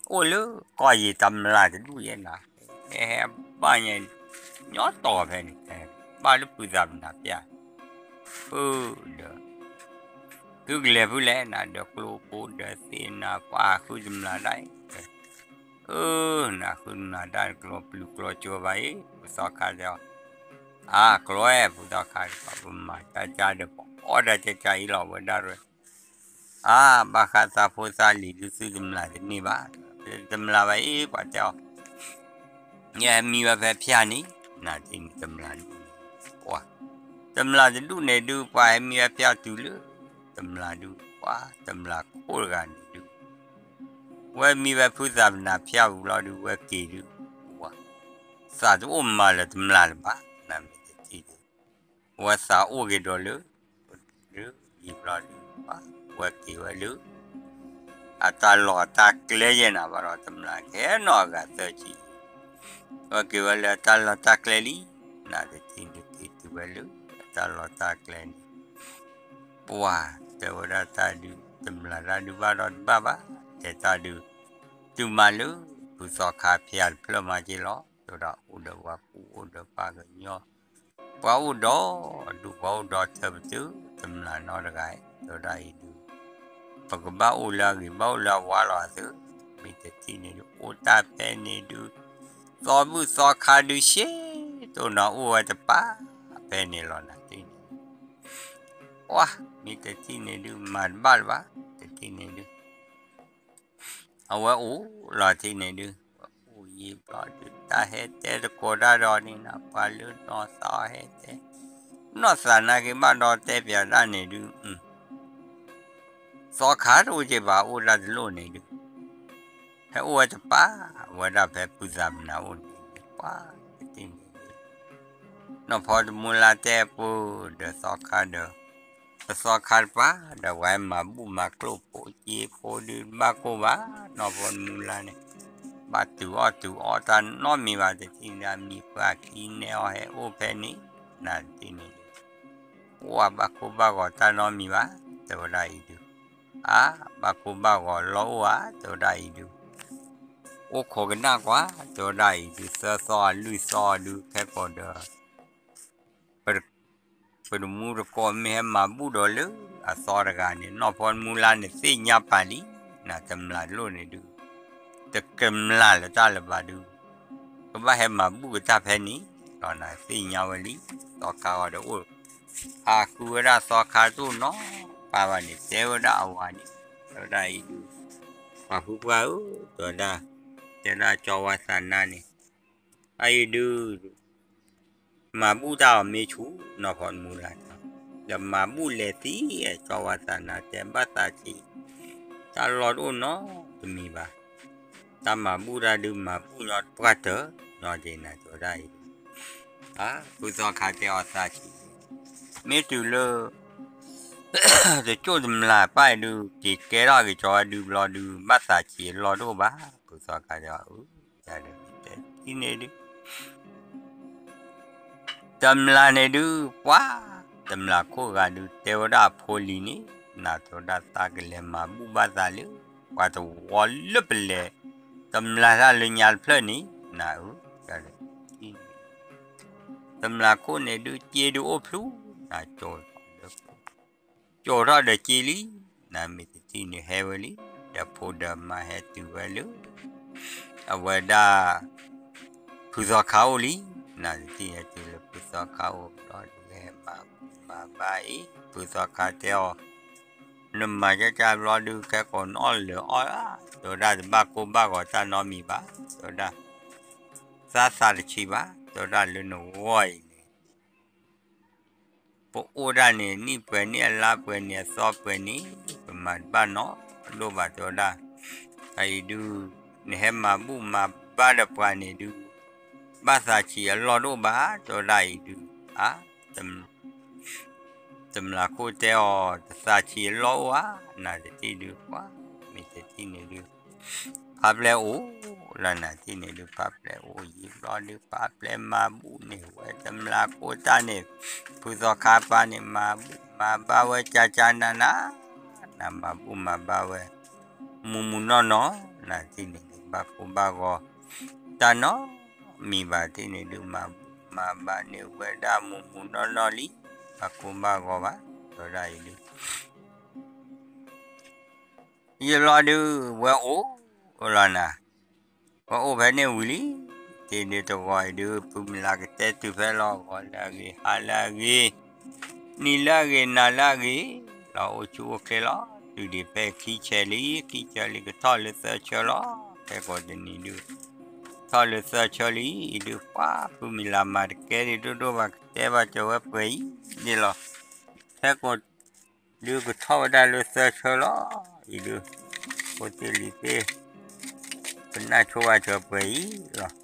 အိၣ်လၢကီၢ်ယံၤတမျးတဒူၣ်ယဲနၤ, ဟဲဘၣ်ညါ ညီတီၤဖဲန့ၣ် ဘၣ်လၢဖုသးမနၤပျၢ် ဖုဒီး သုကလဲၤဖုလဲၣ်နၤဒီးကျိဖိဒီးသ့ၣ်နၤ ပှၤဃုတမျးဒၣ်အံၤ, အၢ နၤဃုတမျးဒၣ်ကျိပျုၤကျိစိဘၣ်အံၤ ဖုသီခါတဲအီၤ, အါ ကျိဝဲ ဖုသီခါ ပမၤတၢ်ကါဒီး ပအီၣ်ဒၣ်ကါအံၤလီၤဝဲဒၣ်ရ အါ ဘၣ်ဃးသးဖိသးလံၤဒုး သုတမျးတန့ၢ်ဘၣ်, တမျးဘၣ်အံၤ ပှၤတဲအီၤ, ယဟဲမံဝဲဖဲဖၠၣ်န့ၣ် နၤတထံၣ်န့ၣ် တမျးဒုး ပှၤ တမျးတဒူၣ်န့ၣ်ဒုး ပှၤဟဲမံဝဲဖၠၣ်တုၤလၢ တမျးဒုး ပှၤ တမျးခိၣ်တဂၤန့ၣ်ဒုး ဝဲမံဝဲဖုသးမနၤဖၠၣ်ဝံၤလီၤဒုး ဝဲက့ၤဒုး ပှၤ သးတအိၣ်မၤလၢၤတမျးလၢၤဘၣ် နမ့ၢ်တထံၣ်ဒုး ဝဲသးအိၣ်က့ၤဒီးလၢ ဒုး ယံာ်ဘျီဒုး ပှၤ ဝဲက့ၤဝဲလၢ အတၢ်လီၢ်တၢ်ကျဲယဲနၤဘၣ်ဒီး တမျးကဲနီၢ်အဂၤသၢဆံ ဝဲက့ၤဝဲလၢအတၢ်လီၢ်တၢ်ကျဲလံ, နၤတထံၣ်ဒုးက့ၤတုၤဝဲလၢ အတၢ်လီၢ်တၢ်ကျဲန့ၣ် ပှၤ တဲဝဲဒၣ်တၢ်ဒုး တမျးတၢ်ဒုးဘၣ်ဒီးတဘၣ်ဘၣ်, တဲတၢ်ဒုး တုၤမးလၢ ဖုသီခါဖၠၣ်တဖျၢၣ်မးက့လီၤ, တဲဝဲဒၣ်အိၣ်ဒီးပှၤကူၣ်အိၣ်ဒီးပှၤကညီ ပှၤအိၣ်ဒီးဒူၣ်ပှၤအိၣ်ဒီးထၢပတုာ် တမျးနီတဂၤအံၤ တဲဝဲဒၣ်အံၤဒုး ပကဘၣ်အိၣ်လၢအဂ့ၤဘၣ်အိၣ်လၢအဝါလီၤအသုး, မ့ၢ်တထံၣ်န့ၣ်ဒုး အိၣ်တၢ်ဖဲန့ၣ်ဒုး သီဘူၣ်သီခါဒုးရှဲ တိၢ်နီၤအိၣ်ဝဲတပၤ ဖဲန့ၣ်လီၤနၤတထံၣ်န့ၣ်ဒုး ပှၤ မ့ၢ်တထံၣ်န့ၣ်ဒုး မၤတဘၣ်လၢၤဘၣ် တထံၣ်န့ၣ်ဒုး အဝဲအိၣ်လီၤထံၣ်န့ၣ်ဒုး ဝဲအိၣ်ယံာ်ဘျီဒုး တၢ်ဟဲတဲတကိးတၢ်ဒီးန့ၣ်နၤ ပှၤလၢနီၢ်သးဟဲတဲ နီၢ်သးနာ်က့ဘၣ်ဒီးတဲပၠးတၢ်န့ၣ်ဒုး သီခါတအိၣ်က့ဘၣ်အိၣ်ဒၣ်တလိၣ်န့ၣ်ဒုး ဟဲအိၣ်ဝဲတပၤ ဝဲဒၣ်ဖဲဖုသးမနၤအိၣ်န့ၣ် ပှၤတထံၣ်န့ၣ်ဒုး နီၢ်ဖီတမူလါတဲအပူၤဒီးသီခါဒီး ပသီခါတပၤ ဒီးပှၤဟဲမၤဘူၣ်မၤကျိၣ်ဖိက့ဖိဒုးဘၣ်ကိၢ်ဘၣ် နီၢ်ဖီတမူလါန့ၣ် ဘၣ်တုၤအီၣ်တုၤအီတၢ်နီတမံၤဘၣ် တထံၣ်န့ၣ်ဒုး အမံၤပှၢ်ခံနဲအီၤဟဲအိၣ်ဖဲန့ၣ် နၤတထံၣ်န့ၣ်ဒုး ပှၤဘၣ်ကိၢ်ဘၣ်ဂီၤတၢ်နီတမံၤဘၣ် တဲဝဲဒၣ်အံၤဒုး အါ ဘၣ်ကိၢ်ဘၣ်ဂီၤလီၤအိၣ်ဧါ တဲဝဲဒၣ်အံၤဒုး အိၣ်ခိးကနၣ်ကွၢ် တဲဝဲဒၣ်အံၤဒုး သၢသီအလွံၢ်သီဒုး ခဲကိာ်ဒီး ပတမူတကိးမ့ၢ်ဟဲမၤဘူၣ်ဒီးလၢအသီတဂၤန့ၣ် နီၢ်ဖီတမူလါန့ၣ်သ့ၣ်ညါပာ်လံ, နၤတမျးလိၣ်န့ၣ်ဒုး တကမျးလၢၤတၢ်လၢၤဘၣ်ဒုး ကဘၣ်ဟဲမၤဘူၣ်ကတၢ်ဖဲန့ၣ်လီၤ နၤသ့ၣ်ညါဝဲလံ, သီခါဂီၤဒီးအိၣ် ဟးဃုဝဲဒၣ်သီခါတအိၣ်နီတပၤဘၣ်န့ၣ် တဲဝဲဒၣ်အဝၤန့ၣ် တဲဝဲဒၣ်အံၤဒုး ပှၤဖုပှၢ်ဧၢ တဲဝဲဒၣ် တဲဒၣ်ကၠီဝါသးနါန့ၣ် အအံၤဒုး မၤဘူၣ်တၢ်အီၤမ့ၢ်ဆူၣ် နီၢ်ဖီတမူလါန့ၣ် ဒီးမၤဘူၣ်လဲၤသံ ကၠီဝါသးနါတဲဘၣ်သးဆံး တၢ်လီၢ်တအိၣ်နီတမံၤဘၣ် တၢ်မၤဘူၣ်တၢ်ဒုးမၤဘူၣ်ညီတပှၢ်တၢၢ် နီၢ်ဒ့နၤတဲဝဲဒၣ်အံၤ, ဖုသီခါတဲအီၤသးဆံး, မ့ၢ်တုၤလၢ တကၠိၣ်တမျၢ်ပၢ်အံၤဒုး က့ၤကဲထီၣ်က့ၤကီဝဲဒုးဘျီဒုး ဘၣ်သးဆံးအလီၢ်တအိၣ်ဘၣ်, ဖုသီခါတဲအီၤ, အၢ ယၤဒုး တဲထံၣ်န့ၣ်ဒုး တမျၢ်န့ၣ်ဒုး ပှၤ တမျၢ်ခိၣ်ဂၤဒုး တဲဝဲဒၣ်အဖိလံၤန့ၣ်, နၤတဲဝဲဒၣ်သးကလဲၤမၤဘူၣ်ဘၣ်သးလၢ ပှၤတဝီလၢပလဲၤ တမျၢ်တၢ်လၢညါတဖျၢၣ်န့ၣ်, နၤဧၢ, တမျၢ်ခိၣ်န့ၣ်ဒုး စ့ဒုးအိၣ်ဖျူ, နၤ ကၠိထီၣ်ဒီးစ့လံ, နၤမ့ၢ်တထံၣ်န့ၣ်ဟဲဝဲလံ, ဒီးဖိဒီးမါဟဲတုၤဝဲလၢ အဝဲဒၣ် ဖုသီခါအိၣ်လံ, နၤတထံၣ်န့ၣ်တုၤလၢဖုသီခါအိၣ်ဘျီဒုး ဟဲမၤဘူၣ်မၤဘါအံၤ ဖုသီခါတဲအီၤ, နမၤကၢကၢဘျီဒုး ခဲကိးနအီၣ်လၢာ်အီၣ်ဧါ, တဲဝဲဒၣ်တဘၣ်ကိၢ်ဘၣ်ဂီၤတၢ်နီတမံၤဘၣ်, တဲဝဲဒၣ် သးသးတဆံးဘၣ်, တဲဝဲဒၣ်လၢနဂီၢ်အံၤန့ၣ် ပအိၣ်ဒၣ်န့ၣ် နံၣ်ပှဲၤန့ၣ် အလါပှဲၤန့ၣ် အသီပှဲၤန့ၣ် ပမၤတဘၣ်နီတဒိၣ်ဘၣ် တဲဝဲဒၣ်, အအံၤဒုး နဟဲမၤဘူၣ်မၤဘါဒီးပှၤန့ၣ်ဒုး ဘၣ်သးဆံးအလီၢ်တအိၣ်ဘၣ် တဲဝဲဒၣ်အံၤဒုး, အါ တမျၢ်ခိၣ်တဲအီၤ တသးဆံးအလီၢ်အိၣ်ဧါ, နၤတထံၣ်ဒုး ပှၤ မ့ၢ်တထံၣ်န့ၣ်ဒုး ဖးပျဲအိၣ်လီၤ နၤတထံၣ်န့ၣ်ဒုး ဖးပျဲအိၣ်ယံာ်ဘျီဒုး ဖးပျဲမၤဘူၣ်န့ၢ်ဝဲ တမျၢ်ခိၣ်တၢ်န့ၣ် ဖုသီခါပၢ်န့ၣ် မၤဘူၣ်မၤဘါဝဲကၢကၢနၤနၤ, နၤမၤဘူၣ်မၤဘါဝဲ မုၢ်မုၢ်နီၢ်နီၢ်, နၤတထံၣ်န့ၣ်ဒုး ဘၣ်ကိၢ်ဘၣ်ဂီၤ တၢ်နီတမံၤဘၣ်တထံၣ်န့ၣ်ဒုး မၤဘူၣ်မၤဘါန့ၢ်ဝဲဒၣ်မုၢ်မုၢ်နီၢ်နီၢ်လံ, ဘၣ်ကိၢ်ဘၣ်ဂီၤဘၣ် တဲဝဲဒၣ်အံၤဒုး ယဘျီဒုး ဝဲအိၣ်လီၤနၤ, ဝဲအိၣ်ဖဲန့ၣ်ဝံၤလံ, တ့ၢ်ဒုးတဂီၤအံၤဒုး ဖုမုၢ်လၢ်ကတဲတုၤဖဲလီၤ ဂီၤလၢအဂ့ၤ ဟါလၢအဂ့ၤ နံၤလၢအဂ့ၤ နၤလၢအဂ့ၤ လီၤအိၣ်ဆူၣ်အိၣ်ချ့လီၤ, တုၤဒံးဖဲခံဆၢလံ ခံဆၢလံ ကထီၣ်လၢသၢဆၢလီၤ, ခဲကိးတနံၤဒုး ထီၣ်လၢသၢဆၢလံအံၤဒုး ပှၤဖုမုၢ်လၢ်မၤတကဲဒံးဒိၣ်ဒိၣ်ဘၣ် ကတဲဘၣ်ကၢၤဝဲပှဲၤအံၤန့ၣ်လီၤ, ခဲကိး ဒုးကထီၣ်ဝဲဒၣ်လၢသၢဆၢလီၤ, အံၤဒုး ဖိသ့ၣ်လံၤသ့ၣ် ကနၣ်ဆိဝဲစၢၤပှဲၤအံၤလီၤ,